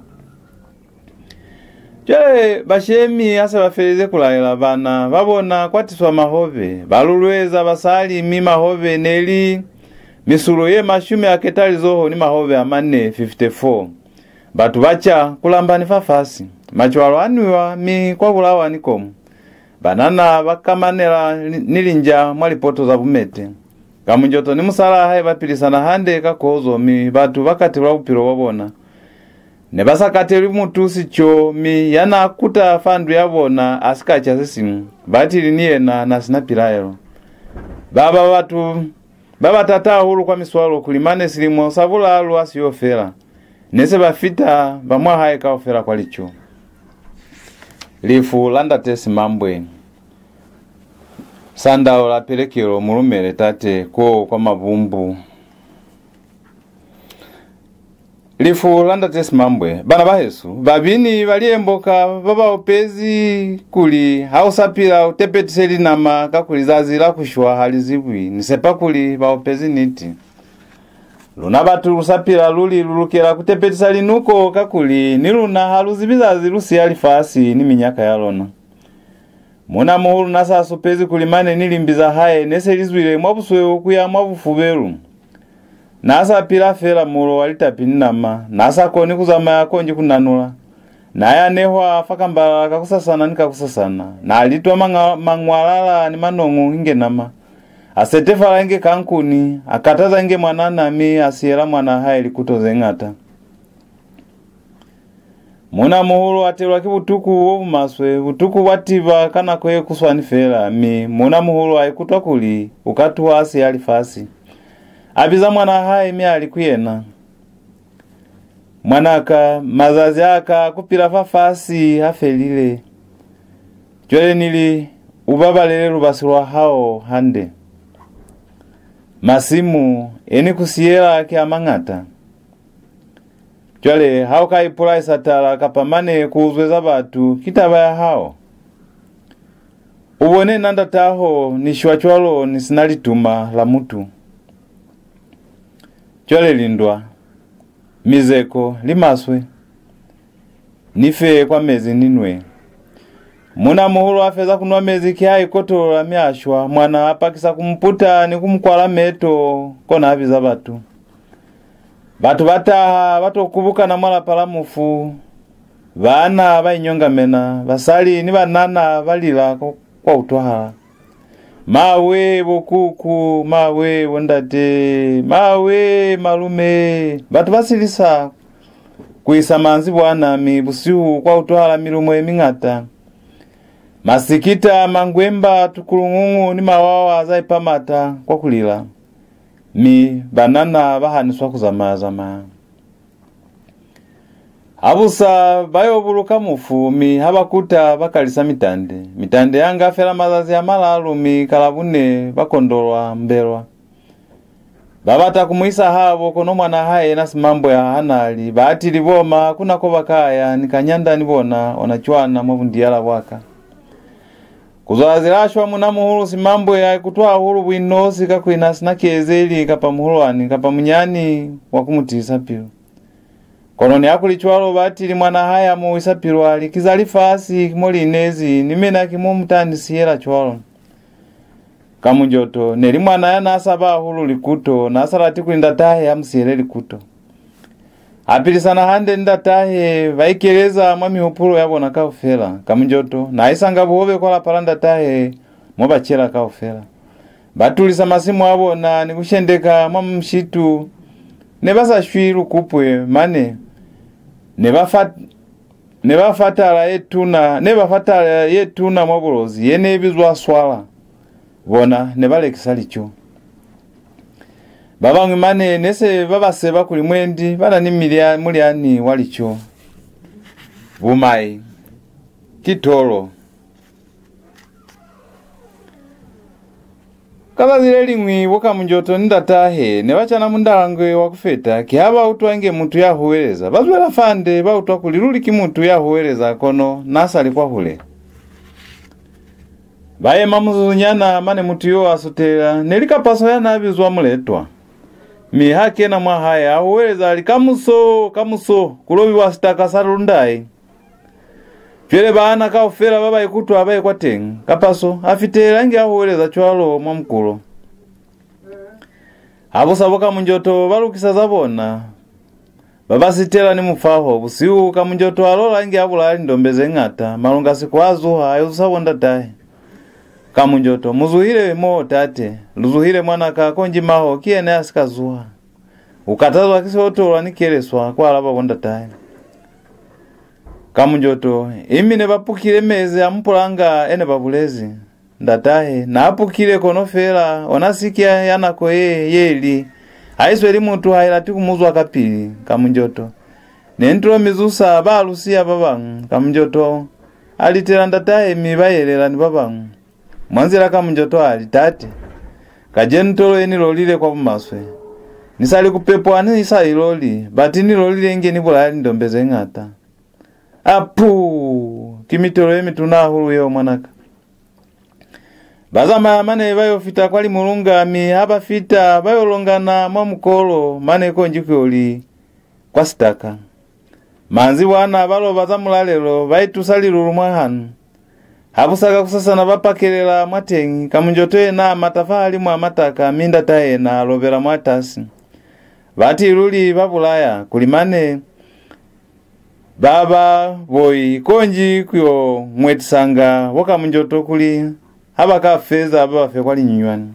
Cwale bashemi ha se ba felize ku laela bana ba bona kwa tiswa mahobe, ba lulweza basali, mi mahobe ne li misulo ye mashumi a ketalizoho ni mahobe a mane, fifty-four. Batu ba ca ku lamba ni fafasi. Macwalo a nwiwa, mi kwa bulawa ni komu. Banana ba kamanela ni, ni linja mwa lipoto za bumete. Kamunjoto ni musalaa hae ba pilisana hande ka kozo, mi batu ba katelwa bupilo bwa bona. Ne ba sa katelwi mutu sico, mi ya n'a kuta fa ndu ya bona a si ka ca se siñwi, batili ni yena n'a si na pilaelo. Ba ba batu ba ba tata hahulu kwa miswalo kuli mane silimo sa bulalu ha si yo fela, ne se ba fita ba mwa hae kaufela kwa lico. Lifu la Ndate Simambwe. Sandalo la pelekelo, mu lumele tate ko kwa mabumbu. Lifu la Ndate Simambwe. Bana bahesu, babini ba liemboka ba ba opezi kuli ha u sa pila u tepetise linama, kakuli zazi la ku shwa ha li zibwi. Ni sepa kuli ba opezi niti. Luna batu lu sa pila luli lu lukela ku tepetisa linuko, kakuli ni luna ha lu zibi zazi lu siya lifasi ni minyaka ya lona. Muuna-muhulu n'a sa supezi kuli mane ni limbi za hae ne se li zwile mwa busweu ku ya mwa bufubelu. N'a sa pila fela mulo wa litapi ni nama, n'a sa koni ku zamaya konji ku nanula. N'a yanehwa fa kambalala kakusasana ni kakusasana, n'a litwa manga-, mañwalala ni manoñu inge nama. A setefala inge kankuni, a kataza inge mwanana, mi a siyela mwanaa hae likuto ze ñata. Muuna-muhulu a telwa ki butuku bo bu maswe, butuku bwa tiba ka nako ye kuswani fela, mi muuna-muhulu a ikutwa kuli u ka tuha a siya lifasi. A biza mwanaa hae, mi a li ku yena, "Mwanaka, mazazi a ka a ku pila fafasi a felile. Cwale ni li, u babalele lubasi lwa hao hande. Masimu e ni ku siyela ki a mañata. Cwale, ha u ka ipulaisa tala kapa mane ku uzweza batu, ki taba ya hao. U bone na ndataho ni shwa cwalo ni si na lituma la mutu. Cwale lindwa, mizeko, li maswe. Ni fe kwa mezi ni nwe." Muuna-muhulu a feza ku nwa mezi, ki ha ikotolola mi a shwa. Mwana a pakisa ku mu puta ni ku mu kwala meto, kona a biza batu. Batu ba taha ba to kubukana mwa lapa la mufu. Baana ba inyongamena, basali ni banana ba lila kwa, kwa utwahala. Mawe bo kuku, mawe bo ndate, mawe malume. Batu ba silisa ku isa manzibwana, mi busihu kwa utwahala milumo ye miñata. Masikita, mangwemba, tukulungungu ni mawawa za ipamata kwa ku lila, mi banana ba haniswa ku zamaya-zamaya. Habusa ba yo buluka mufu, mi ha ba kuta ba kalisa mitande. Mitande ya nga fela mazazi a malalu, mi ka Labune ba kondolwa mbelwa. Ba bata ku mu isa habo, kono mwanaa hae yena Simambwe ha na li. Batili boma ha ku na ko ba ka ya, ni kanyanda ni bona ona cwana mwa bundiyala bwa ka. Ku zwa zazi la shwa muuna-muhulu, Simambwe a ikutwa hahulu buinosi, kakuli na sina kezeli kapa muhulwani kapa munyani wa ku mu tiisa pilu. Kono nihakulicwalo, batili mwanaa hae a mu wisa pilu a li, "Ki za lifasi, ki mo li inezi, ni mina ki mo mu ta ni siyela cwalo." Kamunjoto ne li mwana ya n'a saba hahulu likuto, n'a sa lati kuli ndatahe a mu siyele likuto. A pilisana hande ni ndatahe, ba ikeleza mwa mihupulo ya bona kaufela. Kamunjoto n'a isanga buhobe kwa lapa la ndatahe mo ba cela kaufela. Ba tulisa masimu a bona ni ku shendeka mwa mushitu. Ne ba sa shwi lukupwe, mane ne ba fa, ne ba fa tala ye tuna, ne ba fa tala ye tuna mwa Bulozi ye ne bizwa swala. Bona ne ba lekisa lico. Ba bañwi mane ne se ba ba seba kuli mwendi ba na ni milya-, mulyani wa lico. Bumai, ki tolo. Ka zazi le liñwi, bo Kamunjoto ni ndatahe ne ba cana mundalangwe wa ku feta, kiha ba utwa inge mutu ya huweleza. Ba zwela fande, ba utwa kuli luli ki mutu ya huweleza, kono n'a sa li kwahule. Ba yema muzuzunyana, mane mutu yo a sutelela. Ne li kapaso ya n'a bizwa Muletwa. Mi ha kena mwa hae, a huweleza a li, "Kamuso, kamuso, ku lobiwa sitaka sa Lundai." Cwale baana kaufela ba ba ikutwa ba ye kwateñi. Kapaso a fitelela inge a huweleza cwalo mwa mukulo. Habusa bo Kamunjoto ba lukisa za bona. Ba ba sitela ni mufaho. Busihu, Kamunjoto a lola inge a bulaya lindombe ze ñata. Malungasiku a zuha, a yo zusa bo ndatahe. "Kamunjoto, mu zuhile mo, tate?" "Lu zuhile, mwanaka, konji maho ki yena ya si ka zuha." "U katazwa ki siotolwa ni keleswa," kwa alaba bo ndatahe. "Kamunjoto, imi ne ba pukile mezi a mupulanga e ne ba bulezi?" "Ndatahe, n'a pukile, kono fela ona siki ya, ya nako ye, ye li, ha i sweli mutu ha i lati ku mu zwa kapili." "Kamunjoto, ne ni tilo mi zusa, ba lu siya ba bañwi." Kamunjoto a litela ndatahe, mi ba yelela ni ba bañwi. Mwa nzila Kamunjoto a li, "Tate, kacenu tolo ye ni lolile kwa bumaswe. Ni sa li ku pepwa ni sa i loli, bati ni lolile inge ni bulaya lindombe ze ñata." "Apu! Ki mitolo ye mituna hahulu yeo, mwanaka." Ba zamaya mane ba yo fita kwa Limulunga, mi ha ba fita, ba yo longana mwa mukolo, mane konji ku yo li kwa sitaka. Manzibwana ba loba za mulalelo, ba itusa lilulu mwa hanu. Habusa kakusasana ba pakelela mwateñi, Kamunjoto yena a mata fahalimu a mataka, mi ndatahe yena a lobela mwatasi. Bati luli ba bulaya, kuli mane ba ba boi konji ku yo ñwetisanga bo Kamunjoto kuli ha ba ka feza ba ba fe kwa linyunywani.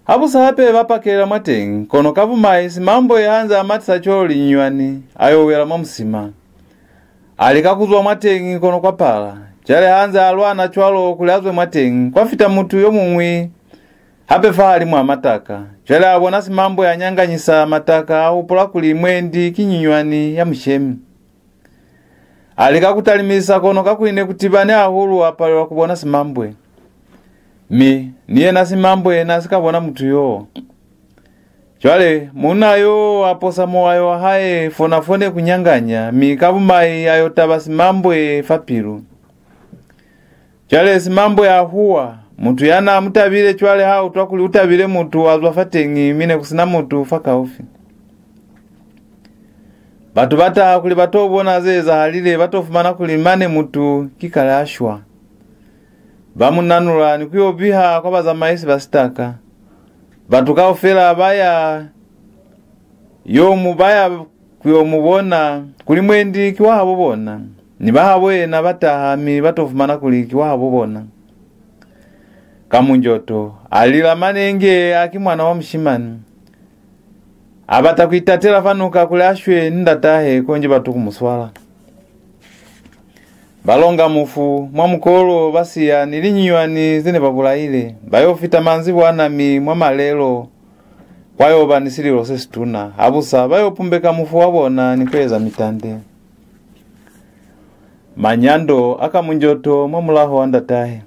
Habusa hape ba pakelela mwateñi, kono ka bumai Simambwe ha nze a matisa cwalo linyunywani, a yo wela mwa musima. A lika ku zwa mwateñi, kono kwa pala. Cwale ha nze a lwana cwalo kuli a zwe mwateñi, kwa fita mutu yo muñwi hape fahalimu a mataka. Cwale a bona Simambwe a nyanganyisa mataka, a hupula kuli mwendi ki nyunywani ya mushemi. A lika ku talimisa, kono kakuli ne ku tibani hahulu, a palelwa ku bona Simambwe. Mi ni yena Simambwe n'a si ka bona mutu yo. Cwale, muuna yo a posa muwayo wa hae fona fo ne ku nyanganya, mi ka bumai a yo taba Simambwe fa pilu. Cwale Simambwe a huwa. Mutu ya n'a mu tabile cwale ha utwa kuli u tabile mutu a zwa fateñi, mi ne ku si na mutu fakaufi. Batu ba taha kuli ba to bona ze ezahalile, ba to fumana kuli mane mutu ki kale a shwa. Ba mu nanula ni ku yo biha kwa bazamaisi ba sitaka. Batu kaufela ba ya yo mu, ba ya ku yo mu bona, kuli mwendi ki wa habo bona. Ni ba habo yena ba taha, mi ba to fumana kuli ki wa habo bona. Kamunjoto a lila mane inge a ki mwana wa mushimani. A bata ku itatela fa nuka kuli a shwe ni ndatahe, konji batu ku mu swala. Ba longa mufu mwa mukolo, ba siya ni linyunywani ze ne ba bulaile. Ba yo fita manzibwana, mi mwa malelo kwa yo ba ni sililo se situna. Habusa ba yo pumbeka mufu wa bona ni ku eza mitande. Manyando a Kamunjoto mwa mulaho wa ndatahe.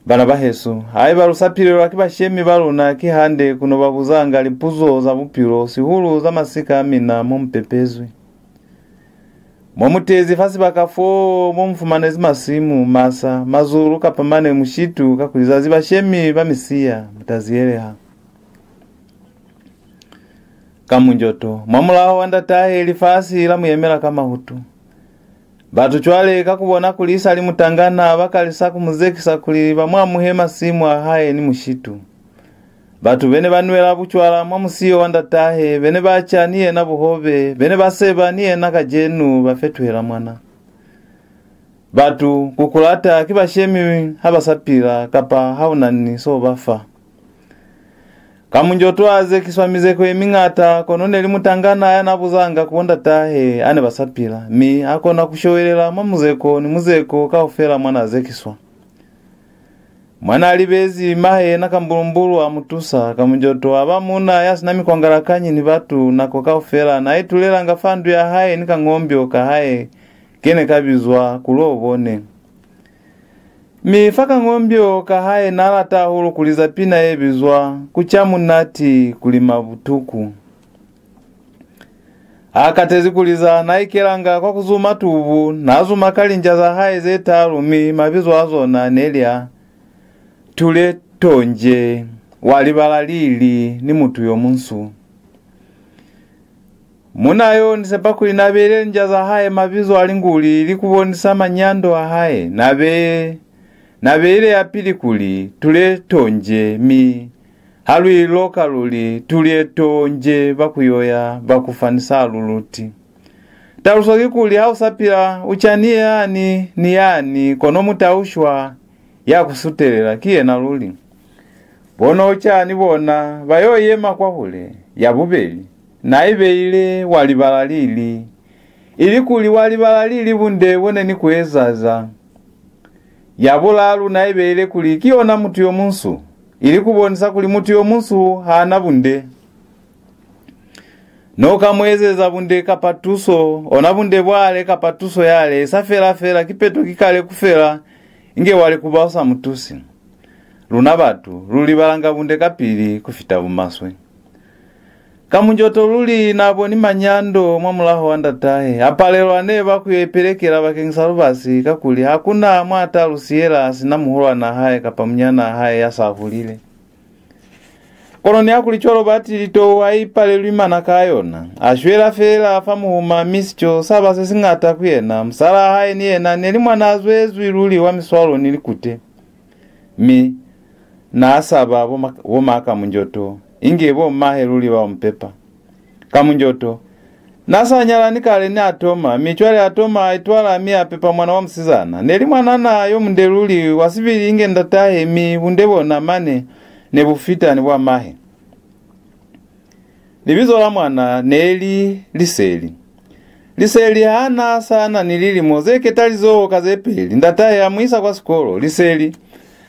Bana bahesu, haiba lu sa pilelwa ki bashemi ba luna, ki hande ku no ba buzanga lipuzo za bupilo, sihulu za masika a mina mo mu pepezwi. Mo mu tezi fa sibaka foo mo mu fumanezi masimu, masa, mazulu, kapa mane mushitu, kakuli zazi bashemi ba mi siya, mu ta ziyeleha. Kamunjoto, mwa mulaho wa ndatahe, lifasi la mu yemela ka mahutu. Batu cwale, ka ku bona kuli isali mutangana, ba kalisa ku mu zekisa kuli ba mu amuhe masimu a hae ni mushitu. Batu be ne ba nwela bucwala mwa musiyo wa ndatahe, be ne ba ca ni yena buhobe, be ne ba seba ni yena kacenu, ba fetuhela mwana. Batu ku ku lata ki bashemi ha ba sa pila, kapa ha u na ni so ba fa. Kamunjoto a zekiswa mizeko ye miñata, kono ne li mutangana ya n'a buzanga ku bo ndatahe ha ne ba sa pila, mi a kona ku showelela mwa muzeko ni muzeko kaufela mwa n'a zekiswa. Mwa n'a libezi mahe yena Kambulumbulu a mu tusa. Kamunjoto a ba muuna ya si na mikwangalakanyi ni batu, nako kaufela n'a itulelanga fa ndu ya hae ni kangombyo ka hae ke ne ka bizwa Kulobone. Mi fa kangombyo ka hae n'a lata hahulu ku liza pina ye bizwa Ku ca munati, ku lima butuku. Ha katezi ku liza, n'a ikelanga kwa ku zuma tubu, n'a zuma ka linja za hae ze talu, mi mabizo a zona ne li a Tule Tonje, Wa Libala Lili, ni Mutu Yo Munsu. Muuna yo, ni sepa kuli n'a beile linja za hae mabizo a linguli ili ku bonisa manyando a hae. N'a be, n'a beile ya pili kuli, Tule Tonje, mi ha lu i loka lu li, Tule Tonje, ba ku yoya, ba ku fa ni sa luluti. Taluso kikuli, ha u sa pila, u ca ni yani ni yani, kono muta u shwa, ya ku sutelela ki yena luli. Bo no ca ni bona ba yo yema kwahule. Ya bubeli, n'a i beile Wa Libala Lili, ili kuli wa libala lili bunde bo ne ni ku ezaeza. Ya bulalu n'a i beile kuli ki yona Mutu Yo Munsu, ili ku bonisa kuli mutu yo munsu ha na bunde. No ka mu ezeza bunde kapa tuso, ona bunde bwale kapa tuso yale, i sa fela fela, kipeto ki kale ku fela, inge wa likuba u sa mu tusi. Luna batu, lu libalanga bunde kapili ku fita bumaswe. Kamunjoto luli n'a boni manyando mwa mulaho wa ndatahe, a palelwa neba ku yo ipelekela bakeñisa lubasi, kakuli ha ku na mwa ta lu siyela sina muhulwanaa hae kapa munyanaa hae ya sa hulile. Kono nihakulicwalo batili tou ha i palelwi manaka a yona. A shwela feela fa muhuma, mi sico sa ba se siñata ku yena. Musalaa hae ni yena ne li mwa n'a zwezwi luli wa miswalo ni likute. Mi n'a saba bo ma, bo ma Kamunjoto, inge bo mahe luli ba mu pepa. Kamunjoto n'a sa nyalani kale ni Atoma, mi cwale Atoma a itwala mi a pepa mwana wa musizana. Ne li mwanana yo munde luli, wa sibili inge ndatahe, mi bunde bona mane ne bu fita ni bwa mahe. Libizo la mwana ne li Liseli. Liseli ha n'a sa na ni lilimo ze ketalizoho ka ze peli, ndatahe a mu isa kwa sikolo. Liseli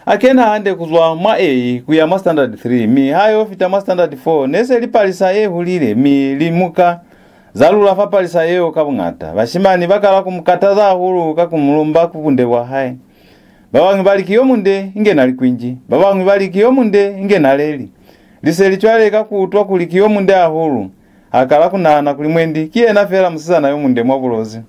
a kena hande ku zwa mwa A ku ya mwa Standard three, mi ha yo fita mwa Standard four, ne se li palisa ye hulile, mi limuka za lula fa palisa yeo ka buñata. Bashimani ba kala ku mu kataza hahulu ka ku mu lumba ku bunde bwa hae. Ba bañwi ba li ki yo munde inge nalikwinji, ba bañwi ba li ki yo munde inge naleli. Liseli cwale ka ku utwa kuli ki yo munde hahulu, a kala ku nahana kuli mwendi ki yena fela musizana yo munde mwa Bulozi.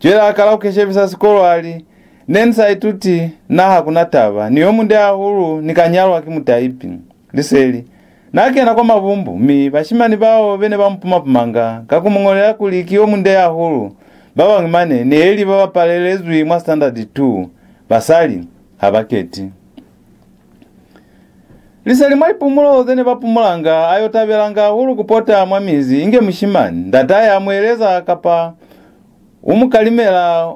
Cwale a kala ku keshebisa sikolo, a li, "Ne ni sa ituti, na ha ku na taba, ni yo munde hahulu ni ka nyalwa ki mutaipi." Liseli n'a kena kwa mabumbu, mi bashimani bao be ne ba mu puma-pumanga ka ku mu ñolela kuli ki yo munde hahulu, ba bañwi mane ne li ba ba palelezwi mwa Standard two, basali ha ba keti. Liseli mwa lipumulo ze ne ba pumulanga, a yo tabelanga hahulu ku pota mwa mizi inge mushimani. Ndatahe a mu eleza kapa u mu kalimela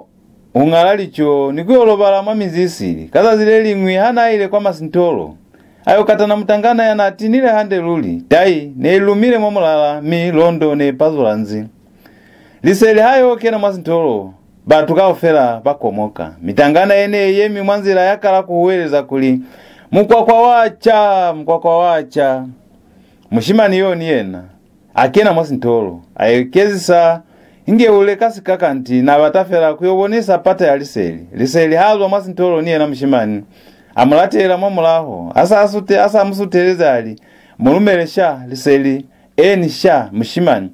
u ñala lico ni ku yo lobala mwa mizi isili. Ka zazi le liñwi ha n'a ile kwa masintolo, a yo katana mutangana ya n'a tinile hande luli. Tai ne i lumile mwa mulala, mi londo ne i pazula nzi. Liseli ha yo kena mwa sintolo, batu kaufela ba komoka. Mitangana ye ne i yemi mwa nzila ya kala ku huweleza kuli, "Mukwakwa wa ca! Mukwakwa wa ca!" Mushimani yo ni yena a kena mwa sintolo, a ikezisa inge u leka sika kanti n'a bata fela ku yo bonisa pata ya Liseli. Liseli ha zwa mwa sintolo ni yena mushimani, a mu latela mwa mulaho, a sa sute-, a sa mu suteleza a li, "Mu lumele sha, Liseli." "Eni sha, mushimani."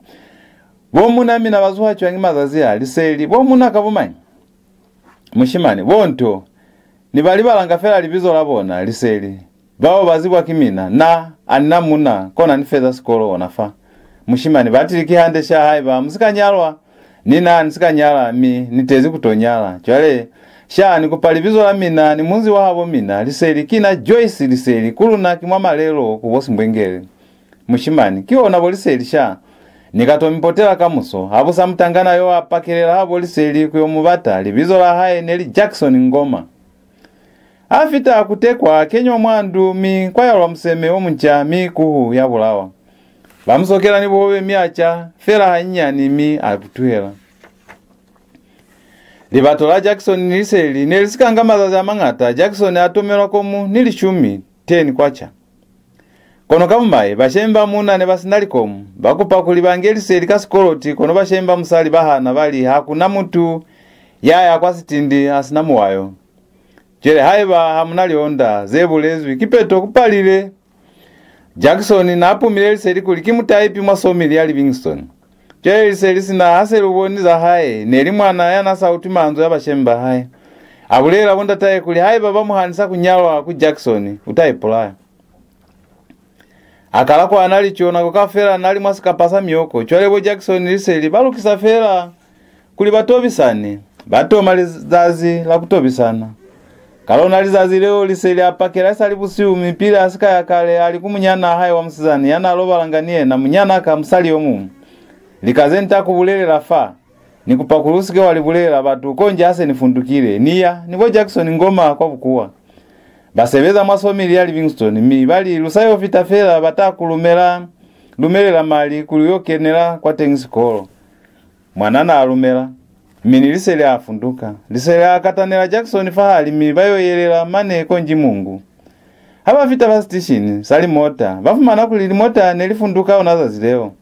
"Bo muna mina ba zuha cwañi mazazi a?" Liseli, "Bo muna ka bumañi?" Mushimani, "Bo nto, ni ba libalanga fela libizo la bona, Liseli. Bao ba zibwa ki mina, na, a ni na muna, kona ni feza sikolo ona fa." Mushimani, "Batili ki hande sha haiba mu si ka nyalwa, ni na ni si ka nyala, mi ni tezi ku to nyala. Cwale, sha, ni kupa libizo la mina ni munzi wa habo mina, Liseli, ki na Joyce Liseli, ku luna ki mwa Malelo, ku bo Simbwengele." Mushimani, "Ki ona bo Liseli sha. Ni ka to mi potela kamuso." Habusa mutangana yo a pakelela ha bo Liseli ku yo mu bata. Libizo la hae ne li Jackson Ngoma. A fita ku tekwa, a kenywa mwa ndu, mi kwa yalwa museme o munca, mi kuhu ya bulawa. Ba mu sokela ni buhobe, mi a ca fela hanyinyani, mi a bu tuhela. Libato la Jackson ni Liseli ne li si ka nga mazazi a mañata. Jackson a tomelwa komu ni lishumi, ten kwacha. Kono ka bumai, bashemi ba muuna ne ba si na likomu, ba kupa kuli ba nge Liseli ka sikoloti, kono bashemi ba musali ba hana, ba li, "Ha ku na mutu ya ya kwa sitindi a si na muwayo. Cwale haiba ha mu na lionda ze bulezwi, kipeto ku palile." Jackson n'a pumile Liseli kuli ki mutaipi mwa somili ya Livingstone. Cwale Liseli sina ha se lu boni za hae, ne li mwana ya n'a sa utwi manzwi a bashemi ba hae. A bulela bo ndatahe kuli haiba ba mu hanisa ku nyalwa ku Jackson, u ta ipulaya. A kala ku ana lico nako kaufela n'a li mwa sikapa sa mioko. Cwale bo Jackson ni Liseli ba lukisa fela kuli ba tobisane. Ba toma lizazi la ku tobisana. Ka lona lizazi leo, Liseli a pakela isali busihu, mi pili a si ka ya kale, a li ku munyanaa hae wa musizani ya n'a lobalanga ni yena, "Munyanaa ka, musali yo muñwi. Lika ze ni ta ku bulelela fa, ni kupa kuli u si ke wa li bulelela batu, konji ha se ni fundukile. Ni ya ni bo Jackson Ngoma kwa bukuwa. Ba sebeza mwa somili ya Livingstone, mi ba li, lu sa yo fita fela, ba ta ku lumela, lumelela mali kuli u yo kenela kwateñi sikolo." Mwanana a lumela, mi ni Liseli a funduka. Liseli a katanela Jackson fahali, mi ba yo yelela mane konji Mungu. Ha ba fita fa sitishini sa limota, ba fumana kuli limota ne li funduka ona zazi leo.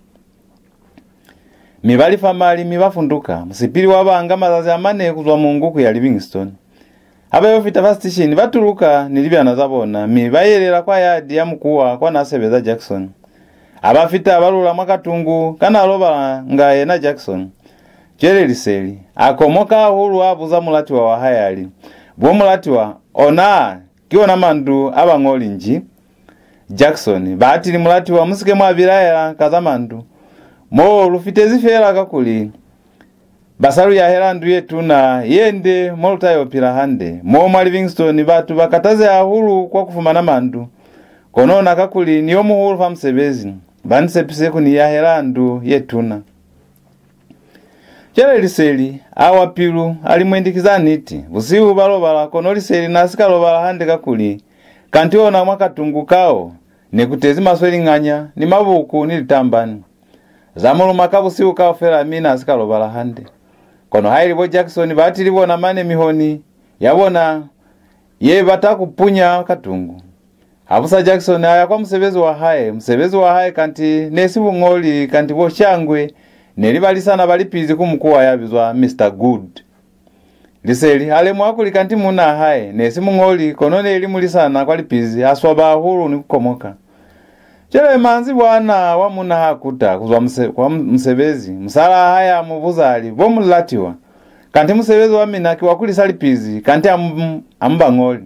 Mi ba lifa mali, mi ba funduka. Musipili wa ba nga mazazi a mane ku zwa Mungu ku ya Livingstone. Ha ba yo fita fa sitishini, ba tuluka ni libyana za bona, mi ba yelela kwa yadi ya mukuwa kwa n'a sebeza Jackson. Ha ba fita, ba lula mwa katungu ka n'a lobalanga yena Jackson. Cwale Liseli a komoka hahulu, a buza mulatiwa wa hae, a li, "Bo mulatiwa, ona ki ona mandu a bañoli nji?" Jackson, "Batili mulatiwa, mu si ke mwa bilaela ka za mandu. Mo lu fitezi fela kakuli ba sa lu yahela ndu ye tuna ye nde mo lu ta yo pila hande. Mo mwa Livingstone batu ba katazeha hahulu kwa ku fumana mandu. Kono na kakuli ni yo muhulu fa musebezi, ba ni sepise ku ni yahela ndu ye tuna." Cwale Liseli a wa pilu, a li, "Mwendi ki za niti." Busihu ba lobala, kono Liseli n'a si ka lobala hande kakuli kanti ona mwa katungu kao ne ku tezi maswe linganya, ni mabuku, ni litambani. Za mu luma ka busihu kaufela, mi n'a si ka lobala hande. Kono haili bo Jackson batili bona mane mihoni ya bona ye bata ku punya katungu. Habusa Jackson a ya kwa musebezi wa hae. Musebezi wa hae kanti ne si buñoli, kanti bo shangwe ne li balisana ba lipizi ku mukuwa ya bizwa Mister Good. Liseli a lemuha kuli kanti munnaa hae ne si muñoli, kono ne li mulisana kwa lipizi, a swaba hahulu ni ku komoka. Cwale manzibwana wa munna ha kuta ku zwa muse-, kwa mu-, musebezi, musalaa hae a mu buza a li, "Bo mulatiwa, kanti musebezi wa mina ki wa ku lisa lipizi, kanti ha mu, ha mu bañoli.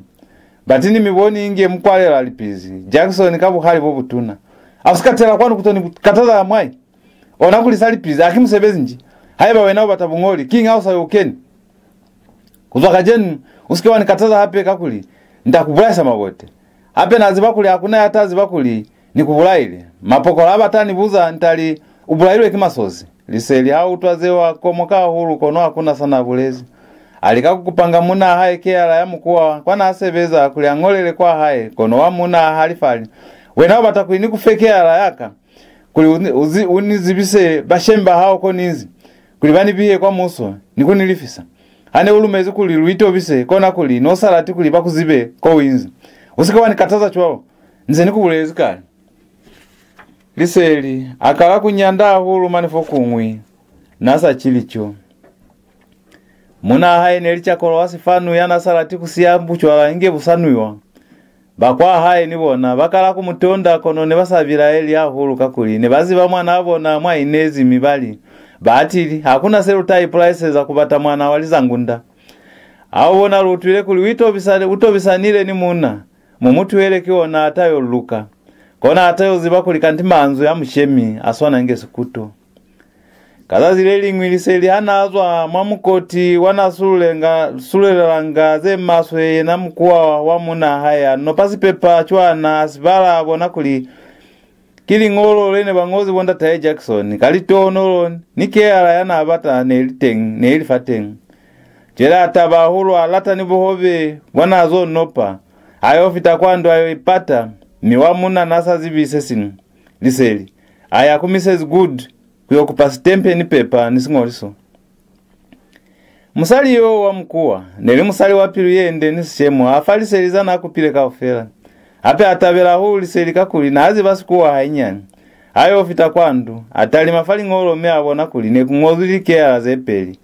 Bati ni mi boni inge mu kwalela lipizi." Jackson ka buhali bo butuna, "A u si ka tela kwanu ku to ni kataza mwai? Ona ku lisa lipizi haki musebezi nji? Haiba wena u bata buñoli, kiñi ha u sa yo keni? Ku zwa kacenu, u si ke wa ni kataza hape, kakuli ni ta ku bulaisa mabote." Hape na ziba kuli ha ku na ya ta ziba kuli ni ku bulaile. Mapokola ha ba ta ni buza, ni ta li, u bulailwe ki masozi. Liseli ha utwa zeo a komoka hahulu, kono ha ku na sa na bulezi. A lika ku kupanga munaa hae keyala ya mukuwa kwa na sebeza kuli a ñolele kwa hae, kono wa muuna a halifa a li, wena u bata kuli ni ku fe keyala ya ka? Kuli u ni, u zi, u ni zibise bashemi ba hao ko ni inzi, kuli ba ni bihe kwa muso, ni ku ni lifisa. Ha ne u lumezi kuli lu itobise, kona kuli no sa lati kuli ba ku zibe ko u inzi. U si ke wa ni kataza cwalo, nze ni ku bulelezi kale. Liseli a kala ku nyanda hahulu mane fokuñwi na sa ci lico. Munaa hae ne li cakolwa wa sifanu ya na sa lati ku siya bucwala inge bu sa nwiwa. Ba kwa hae ni bona ba kala ku mu tonda, kono ne ba sa bilaeli hahulu, kakuli ne ba ziba mwanaa bona mwa inezi, mi ba li, batili, ha ku na se lu ta ipulaiseza ku bata mwana wa lizangunda. Ha u bona lu utwile kuli u itobisa, u tobisanile ni muuna, mu mu tuhele, ki ona a ta yo luka. Kona a ta yo ziba kuli kanti manzwi a mushemi a swana inge sikuto. Ka zazi le liñwi Liseli ha na zwa mwa mukoti wa na sululenga, sulelelanga ze maswe, yena mukuwa wa munaa hae a nopa sipepa cwana, a si bala, a bona kuli ki liñolo le ne ba ñozi bo ndatahe Jackson ka litohonolo, ni keyala ya na bata ne li teñi, ne li fateñi. Cwale a taba hahulu, a lata ni buhobe bwa na zo nopa. A yo fita kwa ndu a yo ipata, mi wa muuna na sa zibi se siñwi. Liseli a ya ku Missus Good ku yo kupa sitempe ni pepa ni siñoliso. Musali yo wa mukuwa ne li musali wa pilu ye nde ni sishemo, a fa Liseli za na kupile kaufela. Hape a tabela hahulu Liseli, kakuli na ziba sikuwa hainyani. A yo fita kwa ndu, a talima fa liñolo, mi a bona kuli ne ku ñozwi likeyala ze peli,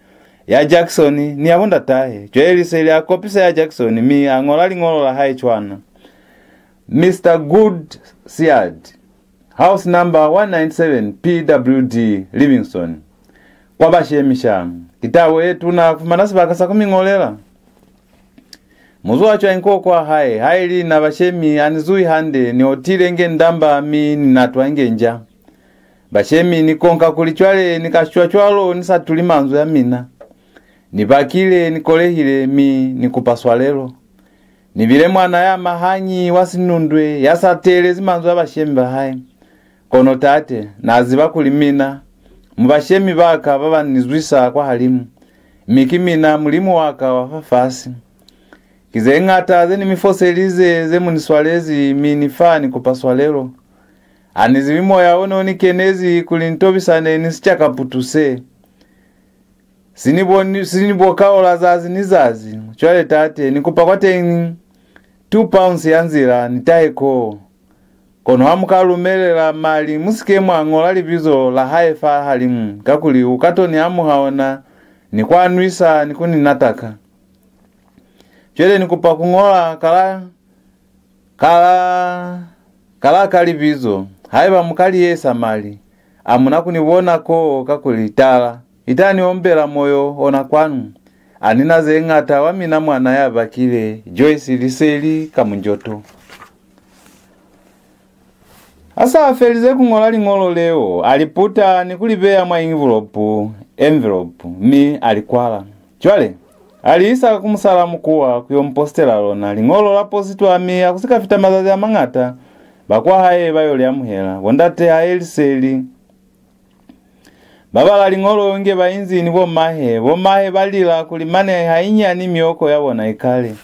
ya Jackson ni ya bo ndatahe. Cwale Liseli a kopisa ya Jackson, mi a ñola liñolo la hae cwana, Mister Good Seard, house number one nine seven, P W D, Livingstone. Kwa bashemi sha, ki tabo ye tuna ku fumana sibaka sa ku mi ñolela. Mu zuha cwañi ko kwa hae? Haili na bashemi, ha ni zuhi hande, ni otile inge ndamba, mi ni natwa inge nja. Bashemi, ni konka kuli cwale ni ka shwa cwalo ni sa tuli manzwi a mina. Ni bakile, ni kolehile, mi ni kupa swalelo. Ni bile mwana ya mahanyi, wa sinundwe, ya sa teelezi manzwi a bashemi ba hae. Kono tate, na ziba kuli mina mu bashemi ba ka ba ba ni zwisa kwahalimu, mi ki mina Mulimu wa ka wa fafasi. Ki ze ñata ze ni mi foselize, ze mu ni swalezi, mi ni fa ni kupa swalelo. Ha ni zibi moya o ne u ni kenezi kuli ni tobisane ni sicakaputu se. Si ni bo, si ni bo kaola zazi ni zazi. Cwale tate, ni kupa kwateñi two pounds ya nzila, ni tahe koo. Kono ha mu ka lumelela mali, mu si ke mwa ñola libizo la hae fahalimu, kakuli u ka to ni amuha ona, ni ku a nwisa, ni ku ni nataka. Cwale ni kupa ku ñola kala, kala, kala ka libizo, haiba mu ka liyehisa mali, a mu na ku ni bona koo, kakuli tala i ta ni ombela moyo ona kwanu. A ni na ze ñata, wa mina mwana ya bakile, Joyce Liseli Kamunjoto. Ha sa felize ku ñola liñolo leo, a li puta ni ku li beya mwa envelope, envelope, mi a li kwala. Cwale, a li isa ku musalaa mukuwa ku yo mu postela lona. Liñolo la positwa, mi ha ku si ka fita mazazi a mañata, ba kwa hae ba yo li amuhela. Bo ndate hae Liseli ba bala liñolo inge ba inzi ni bo mahe. Bo mahe ba lila kuli mane hainyani mioko ya bona i kale.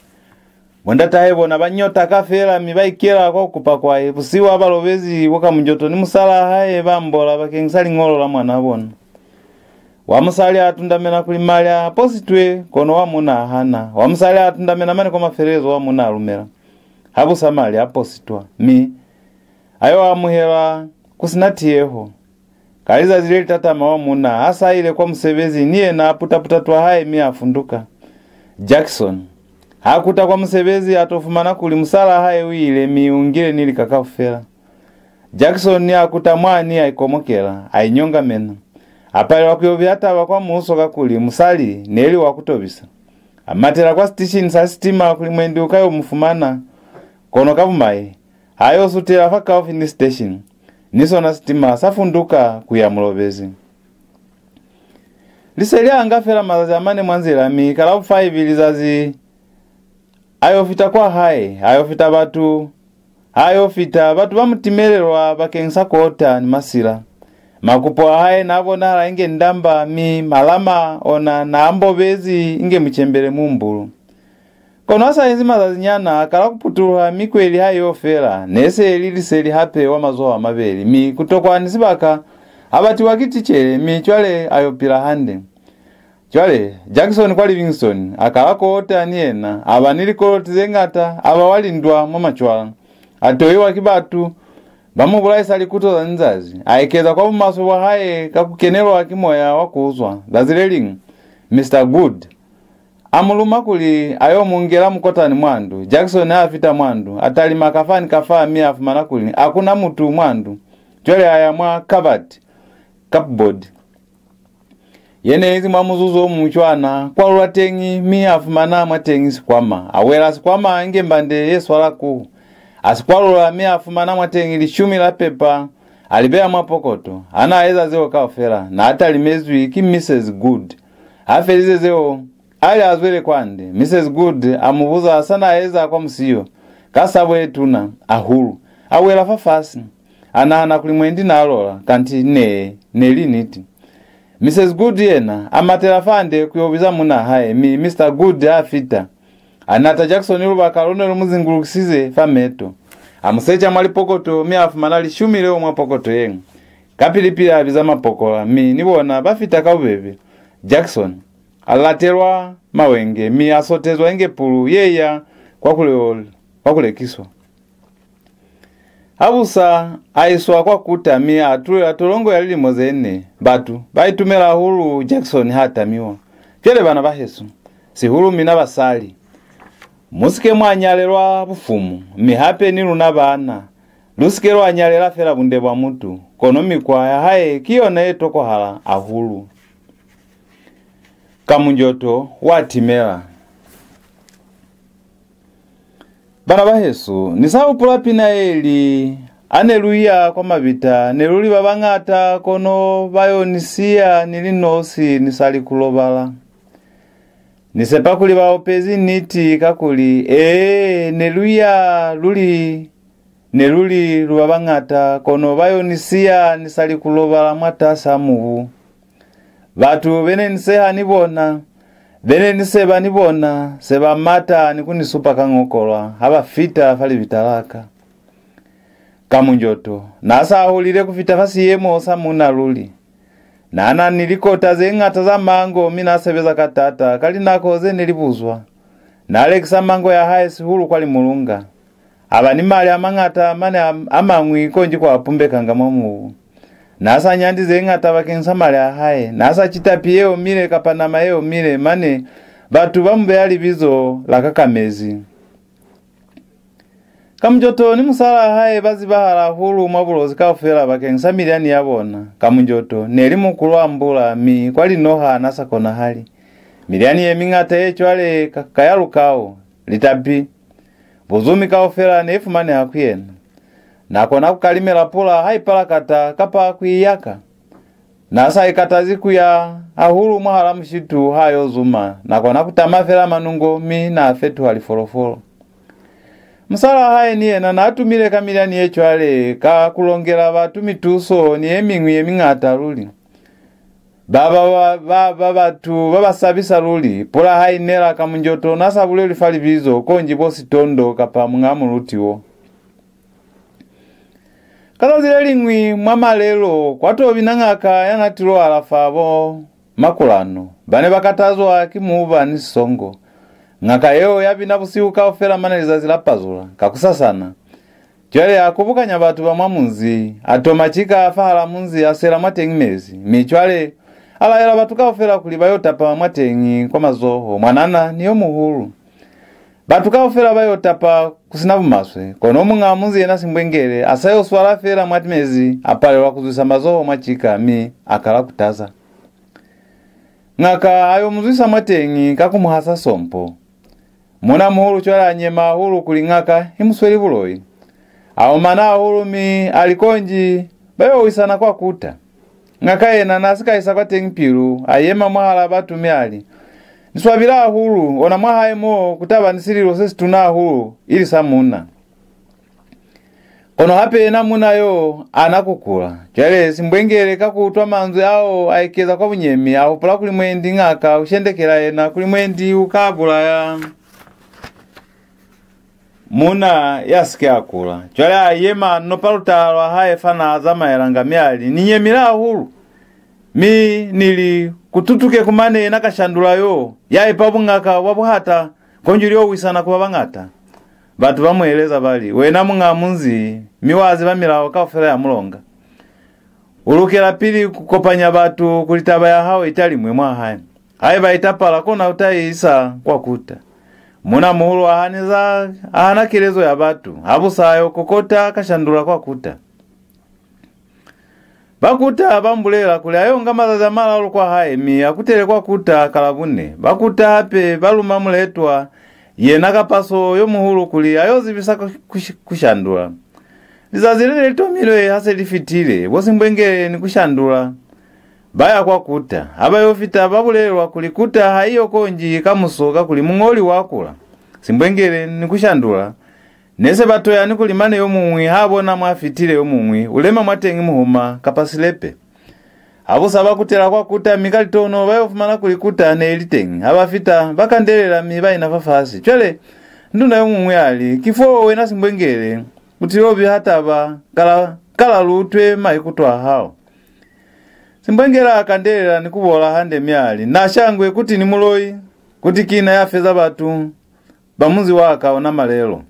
Bo ndatahe bona ba nyotaka fela, mi ba ikela kwa ku kupa kwai. Busihu ha ba lobezi, bo Kamunjoto ni musalaa hae ba ambola bakeñisa liñolo la mwanaa bona. Wa musali a tundamena kuli mali a positwe, kono wa muuna a hana. Wa musali a tundamena mane kwa mafelelezo, wa muuna a lumela. Ha bu sa mali a positwa, mi a yo amuhelwa ku si na tiyeho. Ka lizazi le li tatama, wa muuna ha sa ile kwa musebezi, ni yena a puta-puta twa hae mi a funduka. Jackson ha kuta kwa musebezi, a to fumana kuli musalaa hae u ile mi u ngile ni lika kaufela. Jackson a kuta mwani, a ikomokela, a inyongamena. A palelwa ku yo biha taba kwa muuso, kakuli musali ne li wa ku tobisa. A matela kwa sitishini sa sitima kuli mwendi u ka yo mu fumana, kono ka bumai, ha yo sutela fakaufi ni siteshini, ni sona sitima sa funduka ku ya Mulobezi. Liseli a nga fela mazazi a mane mwa nzila, mi ka Labufaifi lizazi a yo fita kwa hae, a yo fita batu A yo fita, batu ba mu timelelwa bakeñisa kota ni masila. Makupo a hae n'a bonahala inge ndamba, mi malama ona n'a ambobezi inge mucembele mumbulu. Kono a sa inzi mazazinyana, a kala ku putuluha, mi kweli ha i yo fela, ne se li liseli hape wa mazoho a mabeli, mi ku tokwa ni sibaka, a batiwa ki ticele, mi cwale a yo pila hande. Cwale, Jackson kwa Livingstone, a kala kota ni yena, a ba ni likoloti ze ñata, a ba wa lindwa mwa macwala. A toiwa ki batu, ba mu bulaisa likuto za nzazi, a ekeza kwa bumaswe bwa hae ka ku kenelwa ki moya wa ku uzwa. Zazi le liñwi, Mister Good a mu luma kuli a yo mu ngela mukotani mwa ndu. Jackson a fita mwa ndu, a talima kafa ni kafa, mi a fumana kuli a ku na mutu mwa ndu. Cwale a ya mwa kabati, cupboard, ye ne inzi mwa muzuzu o muñwi cwana, kwalula teñi, mi a fumana mwateñi sikwama. A wela sikwama inge mbande ye swala kuhu. A si kwalula, mi a fumana mwateñi lishumi la pepa, a li beya mwa pokoto. Ha n'a eza zeo kaufela, n'a talimezwi ki Missus Good. Ha felize zeo, a li a zwele kwande. Missus Good a mu buza sa n'a eza kwa musiyo, ka sabo ye tuna hahulu. A wela fafasi. A nahana kuli mwendi n'a lola, kanti nee, ne li niti. Missus Good yena a matela fande ku yo biza munaa hae, mi Mister Good a fita. A nata Jackson lubaka lo ne lu mu zingulukisize fa meto. A mu seca mwa lipokoto, mi a fumana lishumi leo mwa pokoto ye ñwi. Kapili-pili a biza mapokola, mi ni bona ba fita ka bubebe. Jackson a latelwa mawenge, mi a sotezwa inge pulu ye ya kwa ku leo-, kwa ku lekiswa. Habusa, a iswa kwa kuta, mi a atulela tolongo ya lilimo ze ne. Batu ba itumela hahulu Jackson ha tamiwa. Cwale, bana bahesu, sihulu mina basali, mu si ke mwa nyalelwa bufumu, mi hape ni luna baana, lu si ke lwa nyalela fela bunde bwa mutu, kono mikwa ya hae ki yona ye tokwahala hahulu. Kamunjoto wa timela. Bana bahesu, ni sa hupula pina ye li, "Ha ne lu ya kwa mabita, ne lu li ba bañata, kono ba yo ni siya ni li nosi, ni sa li ku lobala." Ni sepa kuli ba opezi niti, kakuli, ee, ne lu ya, luli, ne lu li lu ba bañata, kono ba yo ni siya ni sa li ku lobala mwatas'a mubu. Batu be ne ni seha ni bona, be ne ni seba ni bona, se ba mata ni ku ni supa ka ñokolwa ha ba fita fa libita la ka. Kamunjoto n'a sa hulile ku fita fa siyemo sa muuna luli. N'a na ni likota ze ñata za mango, mi n'a sebeza ka taata ka linako ze ne li buzwa. N'a lekisa mango ya hae sihulu kwa Limulunga. A ba ni mali a mañata, mane a, a mañwi konji ku a pumbekanga mwa mubu. N'a sa nyandi ze ñata bakeñisa mali a hae. N'a sa ci tapi ye omile kapa nama ye omile, mane batu ba mu beya libizo la Kakamezi. Kamunjoto ni musalaa hae ba zibahala hahulu mwa Bulozi kaufela bakeñisa milyani ya bona. Kamunjoto ne li mukulu a mbula, mi kwa linoha n'a sa konahali. Milyani ye miñata ye cwale ka, ka ya lukao, litapi, buzumi kaufela ne i fumaneha ku yena. N'a kona ku kalimela pula ha i palakata kapa ku i yaka. N'a sa ikatazi ku ya hahulu mwahal'a mushitu ha yo zuma, n'a kona ku tama fela manungo, mi n'a fetuha lifolofolo. Musalaa hae ni yena n'a tumile ka milyani ye cwale ka ku longela batu mituso ni ye miñwi ye miñata luli. Ba, ba, ba, ba, ba batu ba ba sabisa luli, pula ha i nela, Kamunjoto n'a sa bulelwi fa libizo, konji bo Sitondo kapa muñ'a muluti wo. Ka zazi le liñwi mwa malelo, kwa to bina ñaka ya n'a tilo alafa bo Makulano, ba ne ba katazwa ki muuba ni sisongo. Ñaka yeo ya bina busihu kaufela mane lizazi la pazula. Kakusasana, cwale a kubukanya batu ba mwa munzi, a toma cika fahal'a munzi, a sela mwateñi mezi, mi cwale a laela batu kaufela kuli ba yo tapa mwateñi kwa mazoho, mwanana ni yo muhulu. Batu kaufela ba yo tapa ku si na bumaswe, kono muñ'a munzi yena Simbwengele a sa yo swala fela mwa mezi, a palelwa ku zwisa mazoho mwa cika, mi a kala ku taza. Ñaka a yo mu zwisa mwateñi ka ku mu hasa sompo. Muuna-muhulu cwale a nyema hahulu kuli ñaka i mu sweli buloi. A omana hahulu, mi a li konji ba yo wisana kwa kuta. Ñaka yena n'a si ka isa kwateñi pilu, a yema mwahal'a batu mi a li, "Ni swabile hahulu, ona mwa hae mo ku ta ba ni sililo se situna hahulu, ili sa muuna." Kono hape yena muuna yo a na ku kula. Cwale Simbwengele ka ku utwa manzwi ao a ekeza kwa bunyemi, a hupula kuli mwendi ñaka u shendekela yena, kuli mwendi u ka bulaya muuna ya si ke a kula. Cwale a yema a nopa lutala lwa hae fa n'a zamaelanga, mi a li, "Ni nyemile hahulu, mi ni li, ku tutuke ku mane yena Kashandula yo, ya ipa buñaka bwa buhata, konji u yo wisana ku ba bañata." Batu ba mu eleza ba li, "Wena muñ'a munzi, mi wa ziba milao kaufela ya mulonga. U lukela pili ku kopanya batu kuli taba ya hao i talimwe mwa hae. Haiba i ta pala, kona u ta i isa kwa kuta." Muuna-muhulu a haneza, a hana kelezo ya batu. Habusa a yo kokota Kashandula kwa kuta. Ba kuta ba mu bulela kuli a yo nga mazazi a malalu kwa hae, mi a kutele kwa kuta ka Labune. Ba kuta hape ba luma muletwa, yena Kapaso yo muhulu, kuli a yo zibisa ku-, ku-, Kushandula. Lizazi le ne li tomilwe ha se li fitile, bo Simbwengele ni Kushandula ba ya kwa kuta. Ha ba yo fita, ba bulelwa kuli kuta ha i yo konji kamuso, kakuli muñoli wa kula. Simbwengele ni Kushandula ne se ba toya ni kuli mane yo muñwi ha bona mwa fitile yo muñwi, u lema mwateñi muhuma kapa silepe. Habusa ba kutela kwa kuta, mi ka litohonolo ba yo fumana kuli kuta ne i li teñi. Ha ba fita, ba kandelela mi ba ina fafasi. Cwale, nduna yo muñwi a li, "Ki fo wena Simbwengele u tilo biha taba, kala, kala lu utwe maikuto a hao." Simbwengele a kandelela ni ku bola hande mi a li, "Na shangwe kuti ni muloi, kuti ki na ya feza batu ba munzi wa ka ona malelo.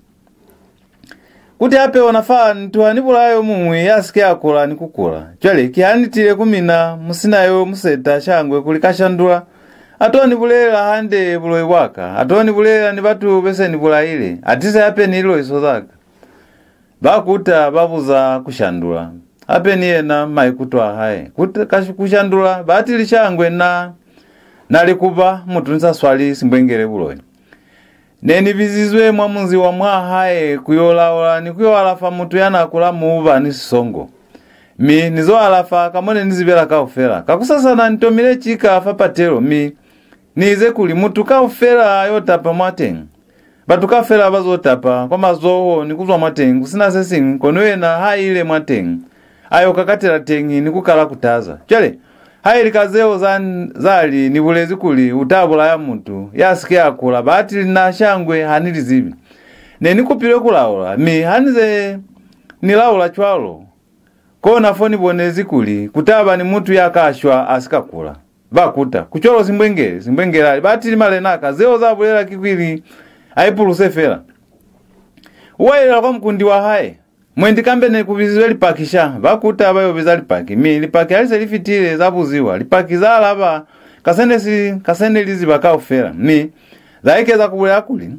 Kuti hape ona fa ni tuha ni bulaya yo muñwi ya si ke a kula ni ku kula. Cwale, ki ha ni tile ku mina, mu si na yo mu seta shangwe kuli Kashandula a to ni bulelela hande buloi bwa ka, a to ni bulelela ni batu be se ni bulaile, a tise hape ni liloiso za ka." Ba kuta ba buza Kushandula hape ni yena maikuto a hae. Kuta, Kash-, Kushandula, batili shangwe na, na li ku ba mutu ni sa swali Simbwengele buloi. Ne ni bizizwe mwa munzi wa mwa hae ku yo laula ni ku yo alafa mutu ya na kula muuba ni sisongo. Mi ni zo alafa ka mo ne ni zibela kaufela. Kakusasana ni tomile cika fa patelo, mi ni ize kuli mutu kaufela a yo tapa mwateñi. Batu kaufela ba zo tapa kwa mazoho ni ku zwa mwateñi ku si na se siñwi, kono yena ha ile mwateñi, a yo kakatela teñi ni ku kala ku taza. Cwale, haili ka zeo za, za li ni bulezi kuli u ta bulaya mutu ya si ke a kula, batili na shangwe ha ni li zibi. Ne ni kupilwe ku laula, mi ha ni ze ni laula cwalo, kona fo ni bonezi kuli ku ta ba ni mutu ya ka shwa a si ka kula. Ba kuta. Ku cwalo Simbwengele, Simbwengele a li, "Batili malena ka, zeo za bulela ki kuli a ipuluse fela." U wayelela kwa mukundi wa hae. Mwendi kambe ne ku bizizwe lipaki sha, ba kuta ba yo biza lipaki, mi lipaki ha li se li fitile, za buziwa, lipaki za alaba ka se ne si, ka se ne li ziba kaufela, mi za ekeza ku bulela kuli,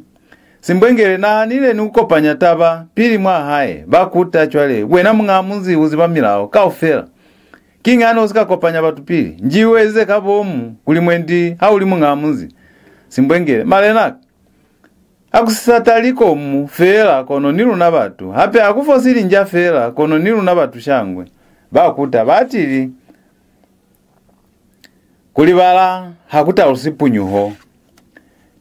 "Simbwengele na hanile ni ku kopanya taba pili mwa hae, ba kuta cwale, wena muñ'a munzi u ziba milao kaufela. Kiñi ha ne u si ka kopanya batu pili? Nji u ezize ka bomu kuli mwendi ha u li muñ'a munzi." Simbwengele, "Malena ka, ha ku si sata likomu feela kono ni luna batu. Hape ha ku fosi linja feela kono ni luna batu shangwe." Ba kuta, batili. Ku libala ha ku talusi punyuho.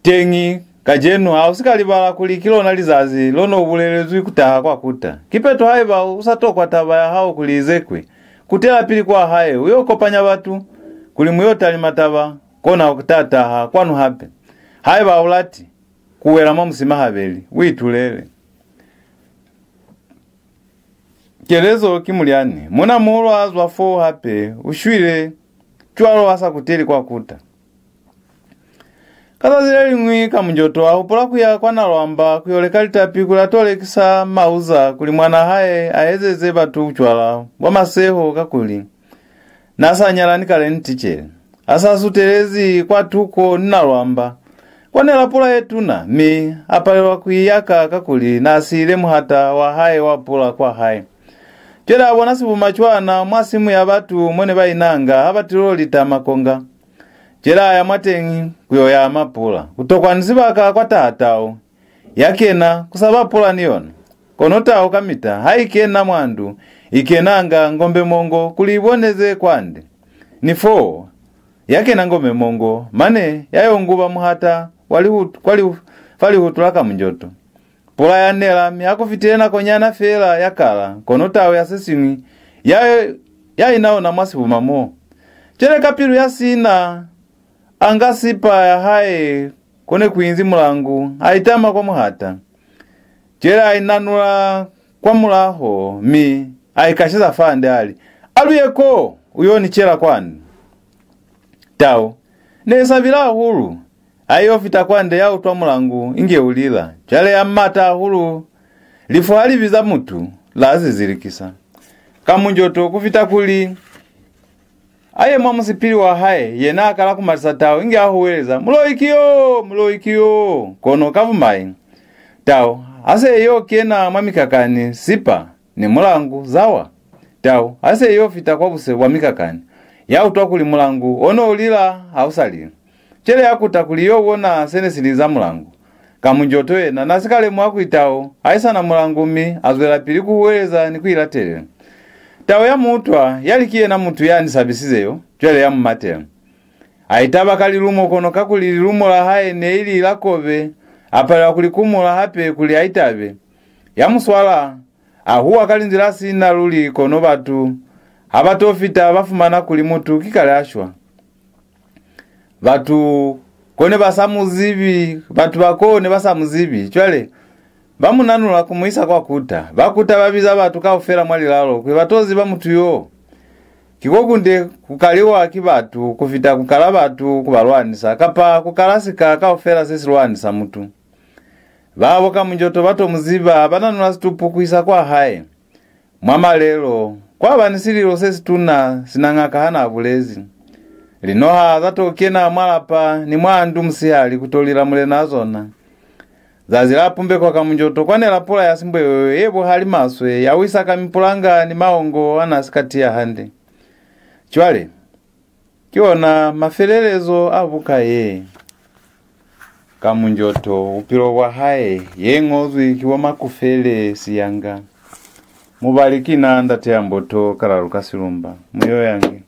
Teñi, kacenu ha u si ka libala kuli ki lona lizazi lo no bulelezwi ku taha kwa kuta. Kipeto haiba u sa tokwa taba ya hao kuli i zekwe, kutela pili kwa hae u yo kopanya batu kuli mu yo talima taba, kona u ta taha kwanu hape. Haiba ha u lati ku wela mwa musima habeli, u itulele. Kelezo ki mulyani. Muuna-muhulu a zwa foo hape, u shwile cwalo a sa kuteli kwa kuta. Ka zazi le liñwi Kamunjoto a hupula ku ya kwa Nalwamba ku yo leka litapi kuli a to lekisa mauza kuli mwan'a hae a ezeze batu bucwala bwa maseho, kakuli n'a sa nyalani kale ni ticele. A sa sutelezi kwa tuko ni Nalwamba, kwa nela pula ye tuna, mi a palelwa ku i yaka kakuli n'a siile muhata wa hae wa pula kwa hae. Cwale a bona sibuma cwana mwa simu ya batu mo ne ba inanga ha ba tilo lita makonga. Cwale a ya mwateñi ku yo yama pula. Ku tokwa ni sibaka kwa taha tau. Ya kena, ku saba pula ni yona. Kono tau kamita ha i kena mwa ndu, i kenanga ngombe-mongo kuli i boneze kwande. Ni foo, ya kena ngombe-mongo, mane ya yo nguba muhata wa lihutu, kwa lihu-, fa lihutu la Kamunjoto. Pula ya nela, mi ha ku fitile nakonyana feela ya kala, kono tau ya se siñwi ya, ya ina ona mwa sibuma mo. Cwale ka pilu ya sina, a nga sipa ya hae ko ne ku inzi mulangu, a itama kwa muhata. Cwale a i nanula kwa mulaho, mi a i kasheza fande, a li, "A lu ye ko, u yo ni cela kwani." Tau ne i sabile hahulu, a yo fita kwande, ya utwa mulangu inge u lila. Cwale ya mata hahulu, lifu ha li biza mutu, la zizilikisa. Kamunjoto ku fita kuli a ye mwa musipili wa hae, yena a kala ku matisa tau inge a huweleza, "Muloi ki yo! Muloi ki yo!" Kono ka bumai, tau ha se yo kena mwa mikakani, sipa ni mulangu za wa. Tau ha se yo fita kwa buse bwa mikakani, ya utwa kuli mulangu o no lila ha u sa lili. Cwale ya kuta kuli yo bona se ne si liza mulangu. Kamunjoto yena na si ka lemuha kuli tau ha i sa na mulangu, mi a zwelapili ku huweleza ni ku i latelela. Tau ya mu utwa, ya li, "Ki yena mutu ya ni sabisize yo," cwale ya mu matela. A itaba ka lilumo, kono kakuli lilumo la hae ne li la kobe, a palelwa ku li kumula hape kuli a itabe. Ya mu swala, a huwa ka linzwi la sina luli, kono batu ha ba to fita ba fumana kuli mutu ki kale a shwa. Batu ko ne ba sa mu zibi, batu ba ko ne ba sa mu zibi. Cwale ba mu nanula ku mu isa kwa kuta. Ba kuta ba biza batu kaufela mwa lilalo kuli ba to ziba mutu yo. Ki ko kunde ku kaliwa ki batu ku fita ku kala batu ku ba lwanisa, kapa ku kala sika kaufela se si lwanisa mutu. Babo Kamunjoto ba to mu ziba, ba nanula situpu ku isa kwa hae. Mwa malelo, kwa ba ni sililo se situna, sina ñaka ha n'a bulezi. Linoha za to kena mwa lapa ni mwa ndu musihali ku to lila mulena zona. Zazi la pumbeko Kamunjoto kwa nela pula ya simbwewewe ye buhali maswe, ya wisa ka mipulanga ni maongo a n'a si ka tiya hande. Cwale, ki ona mafelelezo a buka ye. Kamunjoto, bupilo bwa hae, ye ñozwi ki bo Makufele Siyanga. Mubali ki na, Ndate ya Mboto, Kalaluka Silumba. Mu yo yange.